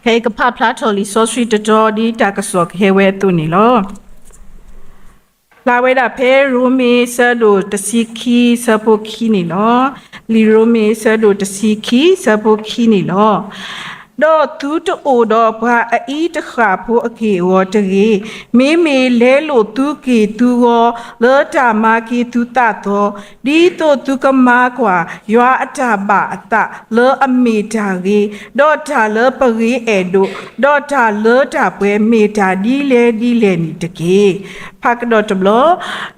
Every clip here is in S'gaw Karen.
ခဲအံၤကဖးဖျါထီၣ်လံာ်စီဆှံတတီၤဒ်တၢ်ကစီၣ်ကဟဲဝဲအသိးန့ၣ်လီၤ. ဖျါဝဲဒၣ်ဖဲရိမ့ၤဆၢဒိၣ်တဆံခံဆၢဖိခံန့ၣ်လီၤ. လံာ်ရိမ့ၤဆၢဒိၣ်တဆံခံဆၢဖိခံန့ၣ်လီၤ. ဒီးသုတအိၣ်ဒီးပှၤအအံၤတဃၣ်ဖိအက့ၢ်အဂီၤတဂ့ၤ, မ့မ့ၢ်လဲလိာ်သုက့ၢ်သုဂီၤလၢတၢ်မၤက့ၤသုသးသီ, ဒ်သိးသုကမၤကွၢ်ယွၤအတၢ်ဘၣ်အသးလၢအမ့ၢ်တၢ်ဂ့ၤ, ဒီးတၢ်လၢပဂ့ၤအဲၣ်ဒိး, ဒီးတၢ်လၢတၢ်ပှဲၤမ့ၢ်တၢ်ဒ်လဲၣ်ဒ်လဲၣ်န့ၣ်တက့ၢ်. ဖးကဒီးတဘျီ,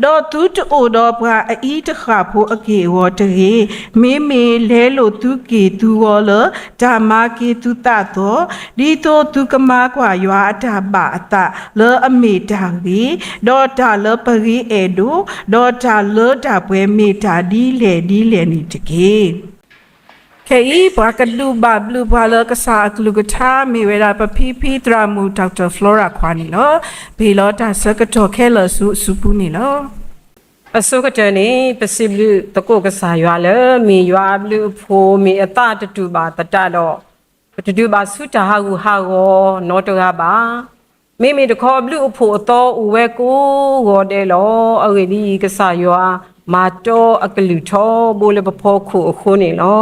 ဒီးသုတအိၣ်ဒီးပှၤအအံၤတဃၣ်ဖိအက့ၢ်အဂီၤတဂ့ၤ, မ့မ့ၢ်လဲလိာ်သုက့ၢ်သုဂီၤလၢတၢ်မၤက့ၤသုသးသီ, ဒ်သိးသုကမၤကွၢ်ယွၤအတၢ်ဘၣ်အသးလၢအမ့ၢ်တၢ်ဂ့ၤ, ဒီးတၢ်လၢပဂ့ၤအဲၣ်ဒိး, ဒီးတၢ်လၢတၢ်ပှဲၤမ့ၢ်တၢ်ဒ်လဲၣ်ဒ်လဲၣ်န့ၣ်တက့ၢ်. ခဲအံၤ ပှၤကဒုးဘၣ်ဘျုးပှၤလၢကစၢ်အကလုၢ်ကထါ မ့ၢ်ဝဲဒၣ်ပဖံဖံသရၣ်မုၣ် Doctor Flora ခွါန့ၣ်လီၤ. ပဟ့ၣ်လီၤတၢ်ဆၢကတီၢ်ခဲလၢာ်ဆူအစုပူၤန့ၣ်လီၤ. အဆိကတၢၢ်န့ၣ် ပစံးဘျုးသကိးကစၢ်ယွၤလၢ မ့ၢ်ယွၤအဘျုးအဖှိၣ် မ့ၢ်အသးတတူာ်ဘၣ်သတးဒီး ပတဒုးဘၣ်ဆူတၢ်ဟးဂူာ်ဟးဂီၤနီတဂၤဘၣ်. မ့မ့ၢ်တခီအဘျုးအဖှိၣ်အသီအိၣ်ဝဲကိးဂီၤဒဲးလီၤ. အဂ့ၢ်ဒ်အံၤ, ကစၢ်ယွၤမၤတီအကလုၢ်ထီဘိလၢပဖီခိၣ်အဃိန့ၣ်လီၤ.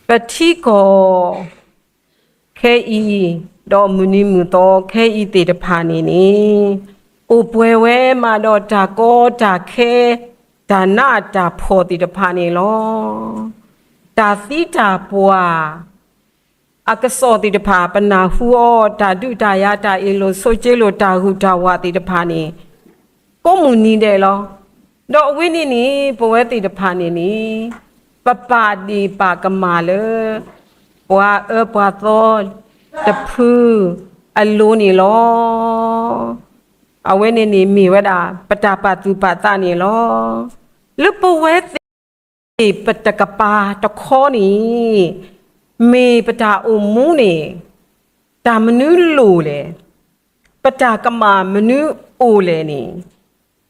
ပထံကီၢ်ခဲအံၤ, ဒီးမုၢ်နံၤမုၢ်သီခဲအံၤသ့ၣ်တဖၣ်န့ၣ်န့ၣ်, အိၣ်ပှဲၤဝဲမးဒီးတၢ်ကီတၢ်ခဲ, တၢ်နးတၢ်ဖှီၣ်သ့ၣ်တဖၣ်န့ၣ်လီၤ. တၢ်သံတၢ်ပှၢ် အကစီၣ်သ့ၣ်တဖၣ် ပနၢ်ဟူအီၤ, တၢ်ဒုးတၢ်ယၤ တၢ်အ့ၣ်လိာ်ဆိးက့လိာ် တၢ်ဂုၤတၢ်ဝးသ့ၣ်တဖၣ်န့ၣ် ကိးမုၢ်နံၤဒဲးလီၤ. ဒီးအဝဲန့ၣ်န့ၣ် ပဝဲသ့ၣ်တဖၣ်န့ၣ်န့ၣ် ပပာ်ဒ့ၣ်ပာ်ကမၣ်လၢ ပှၤအၢပှၤသီတဖုအလိၤန့ၣ်လီၤ. အဝဲန့ၣ်န့ၣ်မ့ၢ်ဝဲဒၣ် ပတၢ်ပာ်သူၣ်ပာ်သးန့ၣ်လီၤ. လၢပဝဲသ့ၣ် ပတကပၤတခီန့ၣ် မ့ၢ်ပတၢ်အိၣ်မူန့ၣ် တၢ်မနုၤလိၣ်လဲၣ်, ပတၢ်ကမၣ်မနုၤအိၣ်လဲၣ်န့ၣ်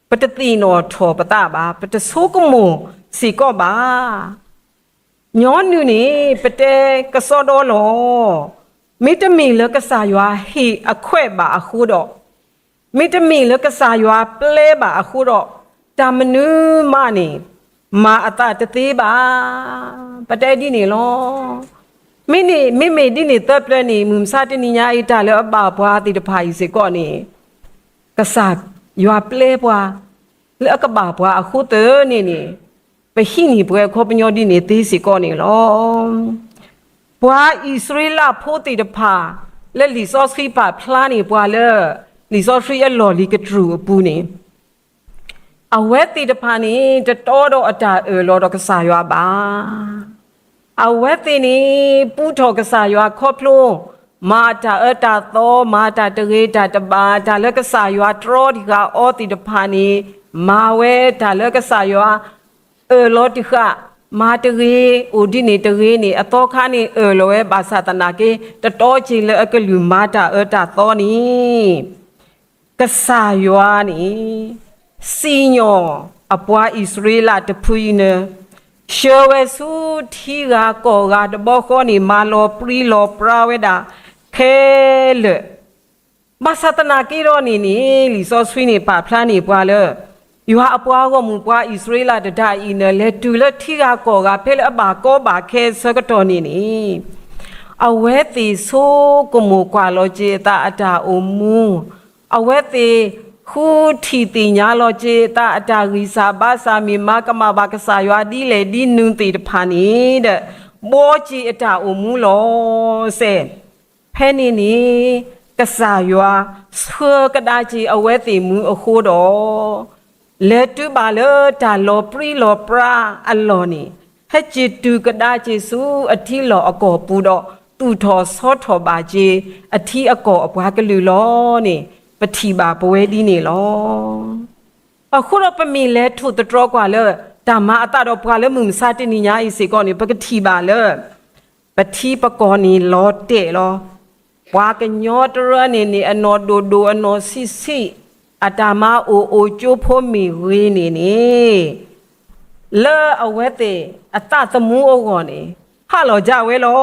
ပတသ့ၣ်နီၣ်ထီၣ်ပသးဘၣ်, ပတဆိကမိၣ်စ့ၢ်ကီးဘၣ်. ညီနုၢ်န့ၣ် ပတဲကစီဒီလီၤ. မ့တမ့ၢ်လၢကစၢ်ယွၤဟ့ၣ်အခွဲးဘၣ်အဃိဒီး, မ့တမ့ၢ်လၢကစၢ်ယွၤပျဲဘၣ်အဃိဒီး, တၢ်မနုၤမးန့ၣ် မၤအသးတသ့ဘၣ်. ပတဲဒ်န့ၣ်လီၤ. မ့မ့ၢ်, မ့မ့ၢ်ဒ်န့ၣ်သၢပျၢၤန့ၣ် မုၢ်မဆါတနံၤညါအံၤ တၢ်လၢအဘၣ်ပှၤသ့ၣ်တဖၣ်အံၤစ့ၢ်ကီးန့ၣ် ကစၢ်ယွၤပျဲပှၤ လၢအကဘၣ်ပှၤအဃိသတးန့ၣ်န့ၣ် ပဟံးန့ၢ်ပှဲၤအခီပညီဒ်န့ၣ်သ့စ့ၢ်ကီးန့ၣ်လီၤ. ပှၤအံၣ်စရ့လးဖိသ့ၣ်တဖၣ် လၢလံာ်စီဆှံပာ်ဖျါန့ၢ်ပှၤလၢ လံာ်စီဆှံအလီၢ်လံၤကတြူၢ်အပူၤန့ၣ် အဝဲသ့ၣ်တဖၣ်န့ၣ် တတီဒီးအတၢ်အၢၣ်လီၤဒီးကစၢ်ယွၤဘၣ်. အဝဲသ့ၣ်န့ၣ် ပူထီၣ်ကစၢ်ယွၤခီဖျိ မၤတၢ်အၢတၢ်သီ, မၤတၢ်တဂ့ၤတၢ်တဘၣ်, တၢ်လၢကစၢ်ယွၤတြီတံၢ်ဃာ်အီၤသ့ၣ်တဖၣ်န့ၣ် မၤဝဲ, တၢ်လၢကစၢ်ယွၤအၢၣ်လီၤတံၢ်ဃာ် မၤတဂ့ၤ, အိၣ်ဒ်န့ၣ်တဂ့ၤန့ၣ် အသီခါန့ၣ်အၢၣ်လီၤဝဲဘၣ်ဆၣ်သနာ်က့ တတီက့ၤလၢအကလုၢ်မၤတၢ်အၢတၢ်သီန့ၣ် ကစၢ်ယွၤန့ၣ် စံၣ်ညီၣ်အပှၤအံၣ်စရ့လးတဖုအံၤန့ၣ် ဆှၢဝဲဆူထံဂၤကီၢ်ဂၤတဘျီဃီန့ၣ် မၤလီၤပြံလီၤပြါဝဲဒၣ် ခဲလၢာ် ဘၣ်ဆၣ်သနာ်က့ဒီးန့ၣ်န့ၣ် လံာ်စီဆှံန့ၣ်ပာ်ဖျါန့ၢ်ပှၤလၢ ယွၤအပှၤဂီၢ်မုၢ်ပှၤအံၣ်စရ့လးတဒါအံၤန့ၣ် လဲၤတုၤလၢထံဂၤကီၢ်ဂၤ ဖဲလၢအဘၣ်ကီဘၣ်ခဲအဆၢကတီၢ်န့ၣ်န့ၣ် အဝဲသ့ၣ်ဆိကမိၣ်ကွၢ်လီၤက့ၤအသးအတၢ်အိၣ်မူ, အဝဲသ့ၣ်ဃုထံၣ်သ့ၣ်ညါလီၤက့ၤအသးအတၢ်ဂံၢ်စၢ်ဘါစၢ် မ့ၢ်မၤကမၣ်ဘၣ်ကစၢ်ယွၤဒ်လဲၣ်ဒ်နုၤသ့ၣ်တဖၣ်န့ၣ်ဒီး ဘှီက့ၤအတၢ်အိၣ်မူလီၤစဲး ဖဲန့ၣ်န့ၣ် ကစၢ်ယွၤဆှၢကဒါက့ၤအဝဲသ့ၣ်မုၢ်အဃိဒီး လဲၤတုၤဘၣ်လၢတၢ်လီၤပြံလီၤပြါအလီၢ်န့ၣ် ဟဲက့ၤတုၤကဒါက့ၤဆူအထံလီၢ်အကီၢ်ပူၤဒီး သူၣ်ထီၣ်ဆီထီၣ်ဘၣ်က့ၤအထံအကီၢ်အပှၤကလုာ်လီၤန့ၣ် ပထံၣ်ဘၣ်ပဝဲဒ်န့ၣ်လီၤ. အဃိဒီးပမ့ၢ်လဲၤထိၣ်သတြီၤကွၢ်လၢ တၢ်မၤအသးဒီးပှၤလၢမုၢ်မဆါတနံၤညါအံၤစ့ၢ်ကီးန့ၣ် ပကထံၣ်ဘၣ်လၢ ပထံပကီၢ်န့ၣ်လီၤတဲာ်လီၤ. ပှၤကညီတရၢန့ၣ်န့ၣ် အနီၢ်ဒိၣ်ဒိၣ်အနီၢ်ဆံးဆံး အတၢ်မၤအိၣ်အိၣ်ကၠိဖိမ့ၢ်ဂ့ၤန့ၣ်န့ၣ် လၢအဝဲသ့ၣ်အသးသမူအဂီၢ်န့ၣ်, ဟးလီၤကၢ်ဝဲလီၤ.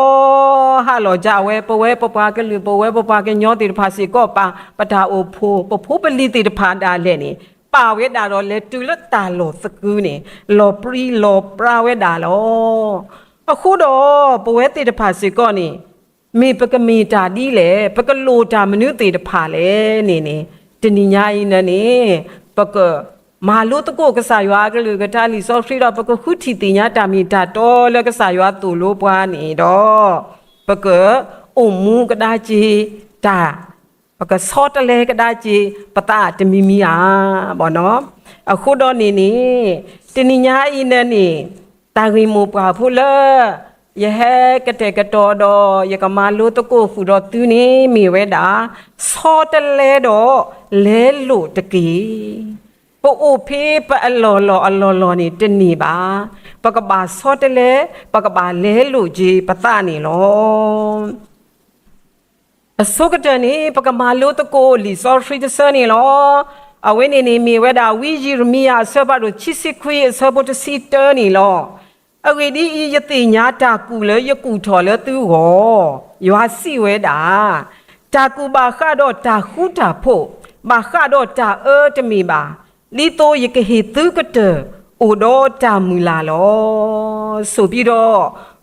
ဟးလီၤကၢ်ဝဲ, ပဝဲပပှၤကလုာ် ပဝဲပပှၤကညီသ့ၣ်တဖၣ်စ့ၢ်ကီး ပ ပတၢ်အိၣ်ဖှိၣ် ပဖိပလံၤသ့ၣ်တဖၣ်ဒၣ်လဲာ်န့ၣ် ပာ်ဝဲဒၣ်ဒီးလဲၤတုၤလၢတၢ်လီၢ်သကုၤန့ၣ် လီၤပြံလီၤပြါဝဲဒၣ်လီၤ. အဃိဒီး ပဝဲသ့ၣ်တဖၣ်စ့ၢ်ကီးန့ၣ် မ့ၢ်ပကမ့ၢ်တၢ်ဒ်လဲၣ်, ပကလိၣ်တၢ်မနုၤသ့ၣ်တဖၣ်လဲၣ်န့ၣ်န့ၣ်, တနံၤညါအံၤန့ၣ်န့ၣ် ပကမၤလိသကိးကစၢ်ယွၤအကလုၢ်ကထါ လံာ်စီဆှံဒီး ပကဃုထံၣ်သ့ၣ်ညါတၢ်မ့ၢ်တၢ်တီလၢကစၢ်ယွၤသိၣ်လိပှၤန့ၣ်ဒီး, ပကအိၣ်မူကဒါက့ၤတၢ်, ပကဆီတလဲကဒါက့ၤပသးတမံၤမံၤဧါ, ဘၣ်နီၤ. အဃိဒီးန့ၣ်န့ၣ်, တနံၤညါအံၤန့ၣ်န့ၣ်, တၢ်ဂ့ၢ်မိၢ်ပှၢ်ဖိလၢ ယဟဲကတဲာ်ကတီၤဒီး ယကမၤလိသကိးဃုာ်ဒီးသုန့ၣ် မ့ၢ်ဝဲဒၣ် ဆီတလဲဒီးလဲလိာ်တက့ၢ်. ပအိၣ်ဖဲပအလီၢ်လီၢ်အလီၢ်လီၢ်န့ၣ်တန့ၢ်ဘၣ်. ပကဘၣ်ဆီတလဲ, ပကဘၣ်လဲလိာ်က့ၤပသးန့ၣ်လီၤ. အဆိကတၢၢ်န့ၣ် ပကမၤလိသကိးလံာ်စီဆှံတဆၢန့ၣ်လီၤ. အဝဲန့ၣ်န့ၣ်မ့ၢ်ဝဲဒၣ် ဝံယံးရမံယၤအဆၢဖးဒိၣ်ခံဆံခွံအဆၢဖိတဆံတၢန့ၣ်လီၤ. အဂ့ၢ်ဒ်အံၤ, ယသ့ၣ်ညါတၢ်ကူၣ်လၢယကူၣ်ထီၣ်လၢသုဂီၢ်, ယွၤစံးဝဲဒၣ်, တၢ်ကူၣ်ဘၣ်ဃးဒီးတၢ်ဃူတၢ်ဖိး, ဘၣ်ဃးဒီးတၢ်အၢတမ့ၢ်ဘၣ်, ဒ်သိးယကဟ့ၣ်သုကတၢၢ်အိၣ်ဒီးတၢ်မုၢ်လၢ်လီၤ. ဆိးပံဒီး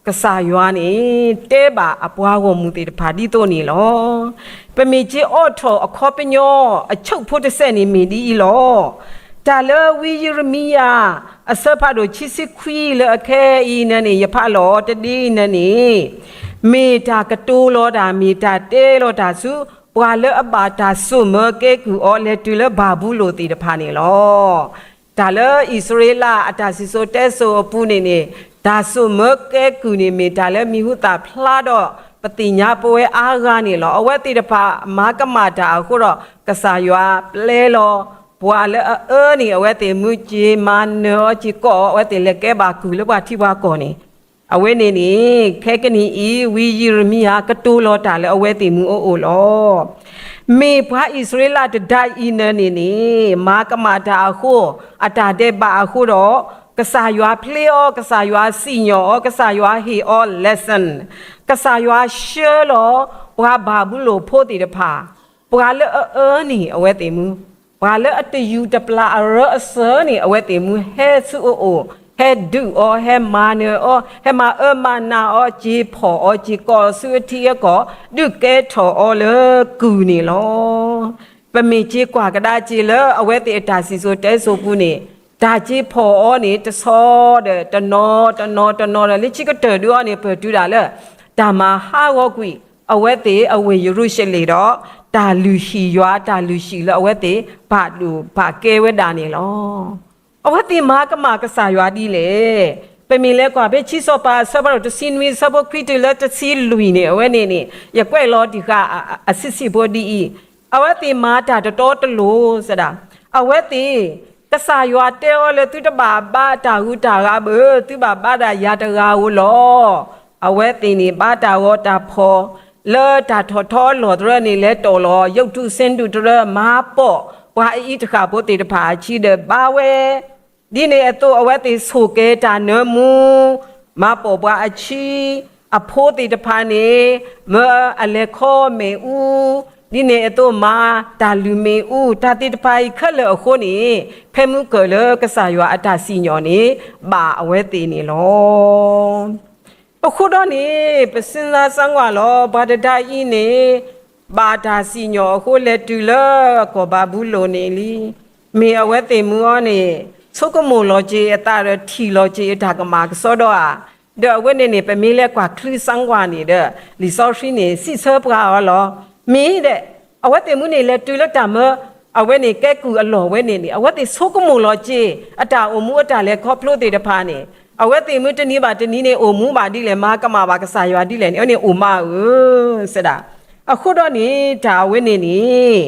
ကစၢ်ယွၤန့ၣ် တဲဘၣ်အပှၤဂီၢ်မုၢ်သ့ၣ်တဖၣ်ဒ်သိးန့ၣ်လီၤ. ပမ့ၢ်က့ၤအိးထီၣ်အခီပညီအဆၢဖိတဆဲးန့ၣ်မ့ၢ်ဒ်အံၤလီၤ. တၢ်လၢဝံယံးရမံယၤ အဆၢဖးဒိၣ်ခံဆံခွံလၢအခဲအံၤန့ၣ်န့ၣ် ယဖးလီၤတဒ့အံၤန့ၣ်န့ၣ်, မ့ၢ်တၢ်ကတိၤလီၤတၢ် မ့ၢ်တၢ်တဲလီၤတၢ်ဆူ ပှၤလၢအဘၣ်တၢ်စိာ်မၢကဲကုၢ်အီၤ လဲၤတုၤလၢဘၤဘူလိၣ်သ့ၣ်တဖၣ်န့ၣ်လီၤ. တၢ်လၢအံၣ်စရ့လးအတၢ်စံၣ်စိၤတဲစိၤအပူၤန့ၣ်န့ၣ်, တၢ်စိာ်မၢကဲကုၢ်န့ၣ် မ့ၢ်တၢ်လၢမံၤဟူသၣ်ဖျါဒီး ပသ့ၣ်ညါပဝဲအါဂၤန့ၣ်လီၤ. အဝဲသ့ၣ်တဖၣ်မၤကမၣ်တၢ်အဃိဒီး ကစၢ်ယွၤပျဲလီၤ ပှၤလၢအအၢန့ၣ် အဝဲသ့ၣ်မူက့ၤမၤနၢၤအီၤက့ၤကီးအီၤ အဝဲသ့ၣ်လဲၤကဲဘၣ်ကုၢ်လၢပှၤထံပှၤကီၢ်န့ၣ်, အဝဲန့ၣ်န့ၣ် ခဲကနံၣ်အံၤ ဝံယံးရမံယၤ ကတိၤလီၤတၢ်လၢအဝဲသ့ၣ်မူအအိၣ်လီၤ. မ့ၢ်ပှၤအံၣ်စရ့လးတဒါအံၤန့ၣ်န့ၣ်န့ၣ် မၤကမၣ်တၢ်အဃိ, အတၢ်ဒဲးဘးအဃိဒီး, ကစၢ်ယွၤဖျ့အီၤ, ကစၢ်ယွၤစံၣ်ညီၣ်အီၤ, ကစၢ်ယွၤဟ့ၣ်အီၤ lesson, ကစၢ်ယွၤဆှၢလီၤ ပှၤဘၤဘူလိၣ်ဖိသ့ၣ်တဖၣ်, ပှၤလၢအအၢန့ၣ် အဝဲသ့ၣ်မူ, ပှၤလၢအတယူၢ်တပျၢ်အရၢအစၢၤန့ၣ် အဝဲသ့ၣ်မူ ဟဲဆူအအိၣ်, ဟဲဒုးအီၤ, ဟဲမၤနၢၤအီၤ, ဟဲမၤအၢမၤနးအီၤ, က့ၤဖီၣ်အီၤက့ၤကီးဆူအထံအကီၢ်, ဒုးကဲထီၣ်အီၤလၢကုၢ်န့ၣ်လီၤ. ပမ့ၢ်က့ၤကွၢ်ကဒါက့ၤလၢအဝဲသ့ၣ်အတၢ်စံၣ်စိၤတဲစိၤပူၤန့ၣ်, တၢ်က့ၤဖီၣ်အီၤန့ၣ် တဆီဒီးတနီၤတနီၤတနီၤဒီး လၢခံကတၢၢ်ဒုးအီၤန့ၣ် ပၢၢ်တုၤဒၣ်လၢ တၢ်မၤဟးဂီၤကွံာ် အဝဲသ့ၣ်အဝ့ၢ်ယရူၤၡလ့ၣ်ဒီး တၢ်လုၢ်ဟံၣ်ယွၤ တၢ်လုၢ်ဟံၣ်လၢအဝဲသ့ၣ် ပာ်ဒိၣ်ပာ်ကဲဝဲဒၣ်န့ၣ်လီၤ. အဝဲသ့ၣ်မၤကမၣ်ကစၢ်ယွၤဒ်လဲၣ်. ပမ့ၢ်လဲၤကွၢ်ဖဲခံစီၤပၤအဆၢဖးဒိၣ်တဆံနွံ အဆၢဖိခွံတုၤလၢတဆံလွံၢ်န့ၣ် အဝဲန့ၣ်န့ၣ် ယကွဲးလီၤတံၢ်ဃာ်အဆံးဆံးဖိဒ်အံၤ, အဝဲသ့ၣ်မၤတၢ်တတီတလိၤစဲဒၣ်, အဝဲသ့ၣ် ကစၢ်ယွၤတဲအီၤလၢ သုတဘၣ်ဘါတၢ်ဂုၤတၢ်ဂၤဘၣ်, သုဘၣ်ဘါဒၣ်ယၤတဂၤဧိၤလီၤ. အဝဲသ့ၣ်န့ၣ် ဘါတၢ်ဂီၤတၢ်ဖီၣ် လၢတၢ်ထီၣ်ထီအလီၢ်တရၢန့ၣ် လဲၤတီၢ်လီၤ ရုပ်တုဆင်းတုတရၢ မၤပိာ်ပှၤအအံၤတဃၣ်ဖိသ့ၣ်တဖၣ်အဆံးဒီးဘါဝဲ ဒ်န့ၣ်အသိး အဝဲသ့ၣ်ဆိၣ်ကဲၤတၢ်နၢမူ, မၤပိာ်ပှၤအဆံး, အဖိသ့ၣ်တဖၣ်န့ၣ် မၢအလဲၤခီမ့ၣ်အူ, ဒ်န့ၣ်အသိးမၤတၢ်လုၢ်မ့ၣ်အူ, တၢ်သ့ၣ်တဖၣ်အံၤခဲလၢာ်အဃိန့ၣ် ဖဲမုၢ်ကၢၢ်လၢကစၢ်ယွၤအတၢ်စံၣ်ညီၣ်န့ၣ် ဘၣ်အဝဲသ့ၣ်န့ၣ်လီၤ. အဃိဒီးန့ၣ် ပစံးသးစၢ်ကွၢ်လီၤ ပှၤတဒါအံၤန့ၣ် ဘၣ်တၢ်စံၣ်ညီၣ်အဃိ လဲၤတုၤလၢကီၢ်ဘၤဘူလိၣ်န့ၣ်လံ. မ့ၢ်အဝဲသ့ၣ်မုၢ်အီၤန့ၣ် ဆိကမိၣ်လီၤက့ၤအသးဒီးထံၣ်လီၤက့ၤအတၢ်ကမၣ်ကစီဒီဧါ. ဒီးအဝဲန့ၣ်န့ၣ် ပမ့ၢ်လဲၤကွၢ်ချုးစၢ်ကွၢ်န့ၣ်ဒီး လံာ်စီဆှံန့ၣ် စံးဆၢပှၤအီၤလီၤ. မ့ၢ်ဒီး အဝဲသ့ၣ်မုၢ်န့ၣ် လဲၤတုၤလၢတၢ်မၢ အဝဲန့ၣ်ကဲကုၢ်အလီၢ်ဝဲန့ၣ်န့ၣ် အဝဲသ့ၣ်ဆိကမိၣ်လီၤက့ၤ အတၢ်အိၣ်မူအတၢ်လဲၤခီဖျိသ့ၣ်တဖၣ်န့ၣ် အဝဲသ့ၣ်မုၢ်တနံၤဘၣ်တနံၤန့ၣ် အိၣ်မူဘၣ်ဒ်လဲၣ် မၤကမၣ်ဘၣ်ကစၢ်ယွၤဒ်လဲၣ်န့ၣ် အဝဲန့ၣ်အိၣ်မးဧၢ စဲဒၣ်. အဃိဒီးန့ၣ် တၢ်အဝဲန့ၣ်န့ၣ်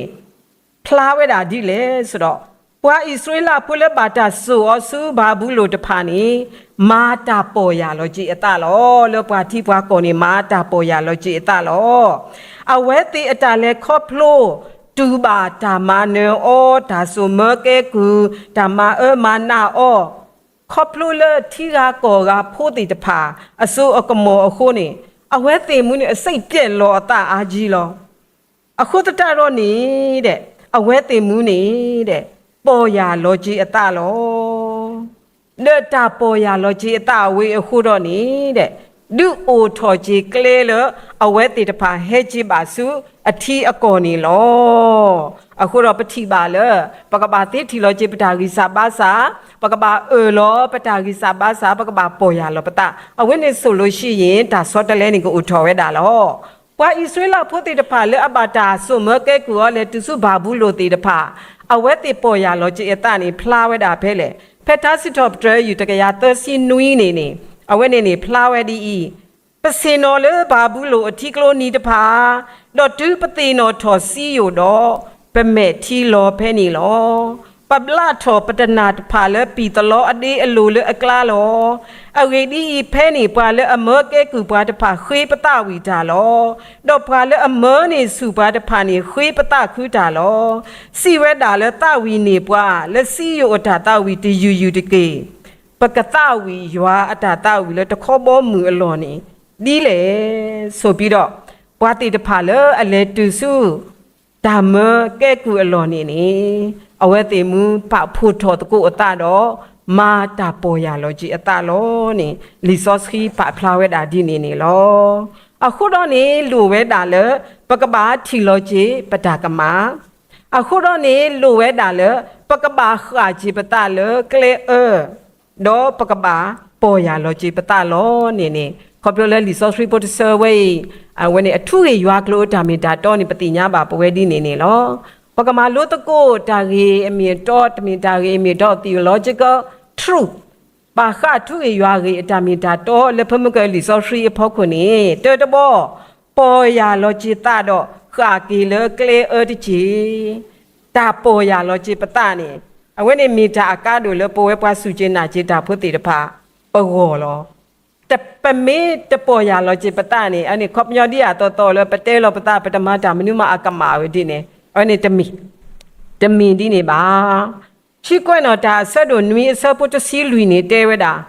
ဖျါဝဲဒၣ်ဒ်လဲၣ်ဆိုဒီး ပှၤအံၣ်စရ့လးဖိလၢဘၣ်တၢ်စိာ်အီၤဆူဘၤဘူလိၣ်တဖၣ်န့ၣ် မၤတၢ်ပီၢ်ယၢ်လီၤက့ၤအသးလီၤ. လၢပှၤထံပှၤကီၢ်န့ၣ် မၤတၢ်ပီၢ်ယၢ်လီၤက့ၤအသးလီၤ. အဝဲသ့ၣ်အတၢ်လဲၤခီဖျိ တူၢ်ဘၣ်တၢ်မၤနၢၤအီၤ, တၢ်စိာ်မၢကဲကုၢ်, တၢ်မၤအၢမၤနးအီၤ ခီဖျိလၢထံဂၤကီၢ်ဂၤဖိသ့ၣ်တဖၣ် အစိအကမီၤအဃိန့ၣ်, အဝဲသ့ၣ်မူန့ၣ် အစိတ်ပျက်လီၤအသးအါကံလီၤ. အဃိသတးဒီးန့ၣ်, အဝဲသ့ၣ်မူန့ၣ်, ပီၢ်ယၢ်လီၤက့ၤအသးလီၤ. ဒီးတၢ်ပီၢ်ယၢ်လီၤက့ၤအသးဝဲအဃိဒီးန့ၣ်, ဒုးအိၣ်ထီၣ်က့ၤကျဲလၢအဝဲသ့ၣ်တဖၣ်ဟဲက့ၤဘၣ်ဆူအထံအကီၢ်န့ၣ်လီၤ. အဃိဒီးပထံၣ်ဘၣ်လၢ ပကဘၣ်သ့ထံၣ်လီၤက့ၤပတၢ်ဂံၢ်စၢ်ဘါစၢ်, ပကဘၣ်အၢၣ်လီၤပတၢ်ဂံၢ်စၢ်ဘါစၢ်, ပကဘၣ်ပီၢ်ယၢ်လီၤပသး, အဝဲန့ၣ်ဆိုလို့ရှိရင် တၢ်ဆီတလဲန့ၣ်ကအိၣ်ထီၣ်ဝဲဒၣ်လီၤ. ပှၤအံၣ်စရ့လးဖိသ့ၣ်တဖၣ်လၢအဘၣ်တၢ်စိာ်မၢကဲကုၢ်အီၤလဲၤတုၤဆူဘၤဘူလိၣ်သ့ၣ်တဖၣ်, အဝဲသ့ၣ်ပီၢ်ယၢ်လီၤက့ၤအသးန့ၣ် ဖျါဝဲဒၣ်ဖဲလဲၣ်. ဖဲထါစံးထီၣ်ပတြၢၤယူၢ်တကယၤသၢဆံနွံန့ၣ်န့ၣ်, အဝဲန့ၣ်န့ၣ်ဖျါဝဲဒ်အံၤ, ပဆ့ၣ်နီၤလၢဘၤဘူလိၣ်အထံကျိနံၤတဖၣ်, ဒီးတုၤပသ့ၣ်နီၣ်ထီၣ်စံယိၣ်ဒီး, ပမဲာ်ထံလီၤဖဲန့ၣ်လီၤ. ပဘျးထီၣ်ပတနၢ်တဖၣ်လၢပံာ်သလီအဒ့အလိၤလၢအကျါလီၤ. အဂ့ၢ်ဒ်အံၤ, ဖဲန့ၣ်ပှၤလၢအမၢကဲကုၢ်ပှၤတဖၣ်ဃ့ပသးဝံၣ်တၢ်လီၤ. ဒီးပှၤလၢအမၢန့ၢ်ဆူၣ်ပှၤတဖၣ်န့ၣ် ဃ့ပသးခုတၢ်လီၤ. စံးဝဲဒၣ်လၢသးဝံၣ်န့ၢ်ပှၤလၢစံယိၣ်အတၢ်သးဝံၣ်တယုၢ်ယုၢ်တက့ၢ်. ပကသးဝံၣ်ယွၤအတၢ်သးဝံၣ်လၢတခီဘီမုၢ်အလီၢ်န့ၣ်ဒ်လဲၣ်. ဆိးပံဒီး, ပှၤသ့ၣ်တဖၣ်လၢအလဲၤတုၤဆူ တၢ်မၢကဲကုၢ်အလီၢ်န့ၣ်န့ၣ်, အဝဲသ့ၣ်မူပာ်ဖှိၣ်ထီၣ်သကိးအသးဒီး, မၤတၢ်ပီၢ်ယၢ်လီၤက့ၤအသးလီၤန့ၣ် လံာ်စီဆှံပာ်ဖျါဝဲဒၣ်ဒ်န့ၣ်န့ၣ်လီၤ. အဃိဒီးန့ၣ် လိၣ်ဝဲဒၣ်လၢ ပကဘၣ်ထံၣ်လီၤက့ၤပတၢ်ကမၣ်, အဃိဒီးန့ၣ် လိၣ်ဝဲဒၣ်လၢ ပကဘၣ်ဃၣ်က့ၤပသးလၢကျဲအၢ ဒီးပကဘၣ်ပီၢ်ယၢ်လီၤက့ၤပသးလီၤန့ၣ်န့ၣ်, ခီဖျိလၢလံာ်စီဆှံဖိတဆၢဝဲအံၤ, အဝဲန့ၣ်အထူအ့ၣ်ယွၤကျိၤအတၢ်မ့ၢ်တၢ်တီန့ၣ် ပသ့ၣ်ညါဘၣ်ပဝဲဒ်န့ၣ်န့ၣ်လီၤ. ပကမၤလိသကိးတၢ်ဂ့ၢ်အမ့ၢ်အတီ, တမ့ၢ်တၢ်ဂ့ၢ်အမ့ၢ်အတီ theological truth, ဘၣ်ဃးထူအ့ၣ်ယွၤဂ့ၢ်အတၢ်မ့ၢ်တၢ်တီလၢဖဲမုၢ်ကလံာ်စီဆှံအဖီခိၣ်န့ၣ်, တၢတဘီ, ပီၢ်ယၢ်လီၤက့ၤသးဒီးဃၣ်က့ၤလၢကျဲအၢတက့ၢ်. တၢ်ပီၢ်ယၢ်လီၤက့ၤပသးန့ၣ်, အဝဲန့ၣ်မ့ၢ်တၢ်အကါဒိၣ်လၢပဝဲပှၤစူၢ်က့ၤနာ်က့ၤတၢ်ဖိသ့ၣ်တဖၣ် ပဂီၢ်လီၤ. ပမ့ၢ်တပီၢ်ယၢ်လီၤက့ၤပသးန့ၣ်, အန့ၣ်ခီပညီဒ်အသီသီလၢပတဲလီၤပသး ပတမၤတၢ်မနုၤမးအကမၣ်ဝဲဒ်န့ၣ်, အဝဲန့ၣ်တမ့ၢ်, တမ့ၢ်ဒ်န့ၣ်ဘၣ်. ဆံကွဲးနီၣ်တၢ်အဆၢဒိၣ်နွံအဆၢဖိတဆံလွံၢ်န့ၣ်တဲဝဲဒၣ်,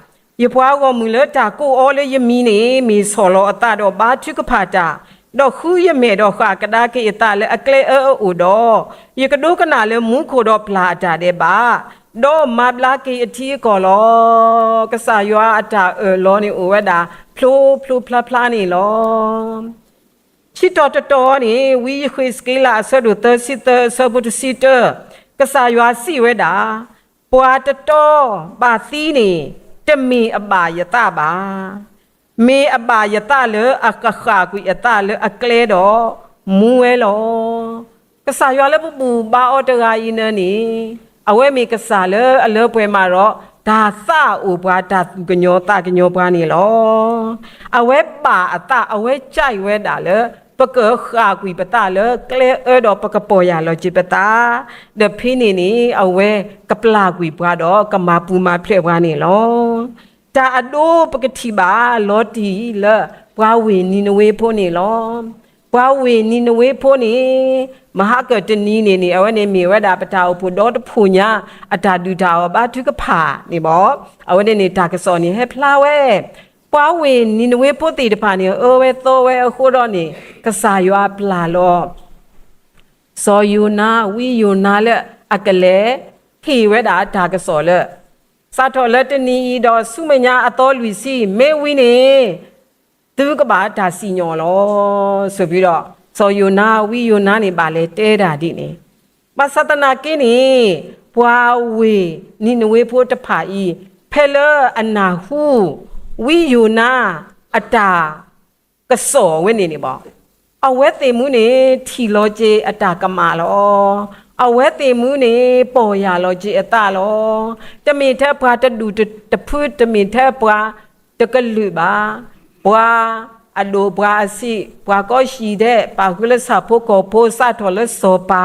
ယပှၤဂီၢ်မုၢ်လၢတၢ်ကိးအီၤလၢယမံၤန့ၣ် မ့ၢ်ဆီၣ်လီၤအသးဒီးဘါထုကဖၣ်တၢ်, ဒီးဃုယမဲာ်ဒီးဃၣ်ကဒါက့ၤအသးလၢအကျဲအၢအအိၣ်ဒီး, ယကဒိကနၣ်လၢမူခိၣ်ဒီးပျၢ်အတၢ်ဒဲးဘး, ဒီးမၤဘျါက့ၤအထံအကီၢ်လီၤ. ကစၢ်ယွၤအတၢ်အၢၣ်လီၤန့ၣ်အိၣ်ဝဲဒၣ် ဖျိဖျိဖျါဖျါန့ၣ်လီၤ. ဆံတီၤတတီၤန့ၣ် ဝံယဃ့းစက့လးအဆၢဒိၣ်သၢဆံသၢအဆၢဖိတဆံတၢ, ကစၢ်ယွၤစံးဝဲဒၣ်, ပှၤတတီဘၣ်သံန့ၣ် တမ့ၢ်အဘၣ်ယသးဘၣ်. မ့ၢ်အဘၣ်ယသးလၢအကဃၣ်ကွံာ်အသးလၢအကျဲဒီးမူဝဲလီၤ. ကစၢ်ယွၤလၢပဘူၣ်ဘါအီၤတဂၤအံၤန့ၣ်န့ၣ်, အဝဲမ့ၢ်ကစၢ်လၢအလၢပှဲၤမးဒီး တၢ်သးအိၣ်ပှၤ တၢ်သူၣ်ကညီၤသးကညီၤပှၤန့ၣ်လီၤ. အဝဲဘၣ်အသး, အဝဲကၠဲးဝဲဒၣ်လၢ ပကဃၣ်ကွံာ်ပသးလၢကျဲအၢဒီးပကပီၢ်ယၢ်လီၤက့ၤပသး, ဒီးဖဲန့ၣ်န့ၣ် အဝဲကပျၢ်ကွံာ်ပှၤဒီးကမၤပူၤမၤဖျဲးပှၤန့ၣ်လီၤ. တၢ်အဒိပကထံၣ်ဘၣ်လီၤတံၢ်လၢ ပှၤဝ့ၢ်နံၤနဝ့ဖိန့ၣ်လီၤ. ပှၤဝ့ၢ်နံၤနဝ့ဖိန့ၣ် မဟါကတနံၤန့ၣ်န့ၣ် အဝဲန့ၣ်မ့ၢ်ဝဲဒၣ်ပတၢ်အိၣ်ဖှိၣ်ဒီတဖှိၣ်ညါ အတၢ်ဒုၣ်တၢ်အီၣ်ဘါထုကဖၣ်န့ၣ်ဘၣ်. အဝဲန့ၣ်န့ၣ် တၢ်ကစီၣ်န့ၣ်ဟဲဖျါဝဲ ပှၤဝ့ၢ်နံၤနဝ့ဖိသ့ၣ်တဖၣ်န့ၣ် အၢဝဲသီဝဲအဃိဒီးန့ၣ် ကစၢ်ယွၤပျၢ်လီၤ စီၤယိၤနါ ဝံယိၤနါလၢအကလဲၤဟ့ၣ်ဝဲဒၣ်တၢ်ကစီၣ်လၢ စးထီၣ်လၢတနံၤအံၤဒီးဆူမဲာ်ညါအသီလွံၢ်ဆံ မ့ၢ်ဝံၤန့ၣ် သုကဘၣ်တၢ်စံၣ်ညီၣ်လီၤ. ဆိးပံဒီး စီၤယိၤနါ ဝံယိၤနါန့ၣ် ဘၣ်လဲၤတဲဒၣ်ဒ်န့ၣ်, ဘၣ်ဆၣ်သနာ်က့န့ၣ် ပှၤဝ့ၢ်နံၤနဝ့ဖိတဖၣ်အံၤ ဖဲလၢအနၢ်ဟူ ဝံယိၤနါအတၢ် ကစီၣ်ဝဲန့ၣ်န့ၣ်ဘၣ်, အဝဲသ့ၣ်မူန့ၣ် ထံၣ်လီၤက့ၤအတၢ်ကမၣ်လီၤ. အဝဲသ့ၣ်မူန့ၣ် ပီၢ်ယၢ်လီၤက့ၤအသးလီၤ. တမ့ၢ်ထဲပှၤတဒူၣ်တဖု တမ့ၢ်ထဲပှၤတကလုာ်ဘၣ်. ပှၤအဒိၣ်ပှၤအဆံး ပှၤကိးဟံၣ်ဒဲး ပာ်ဃုာ်လၢဆၣ်ဖိကီၢ်ဖိ စးထီၣ်လၢစီၤပၤ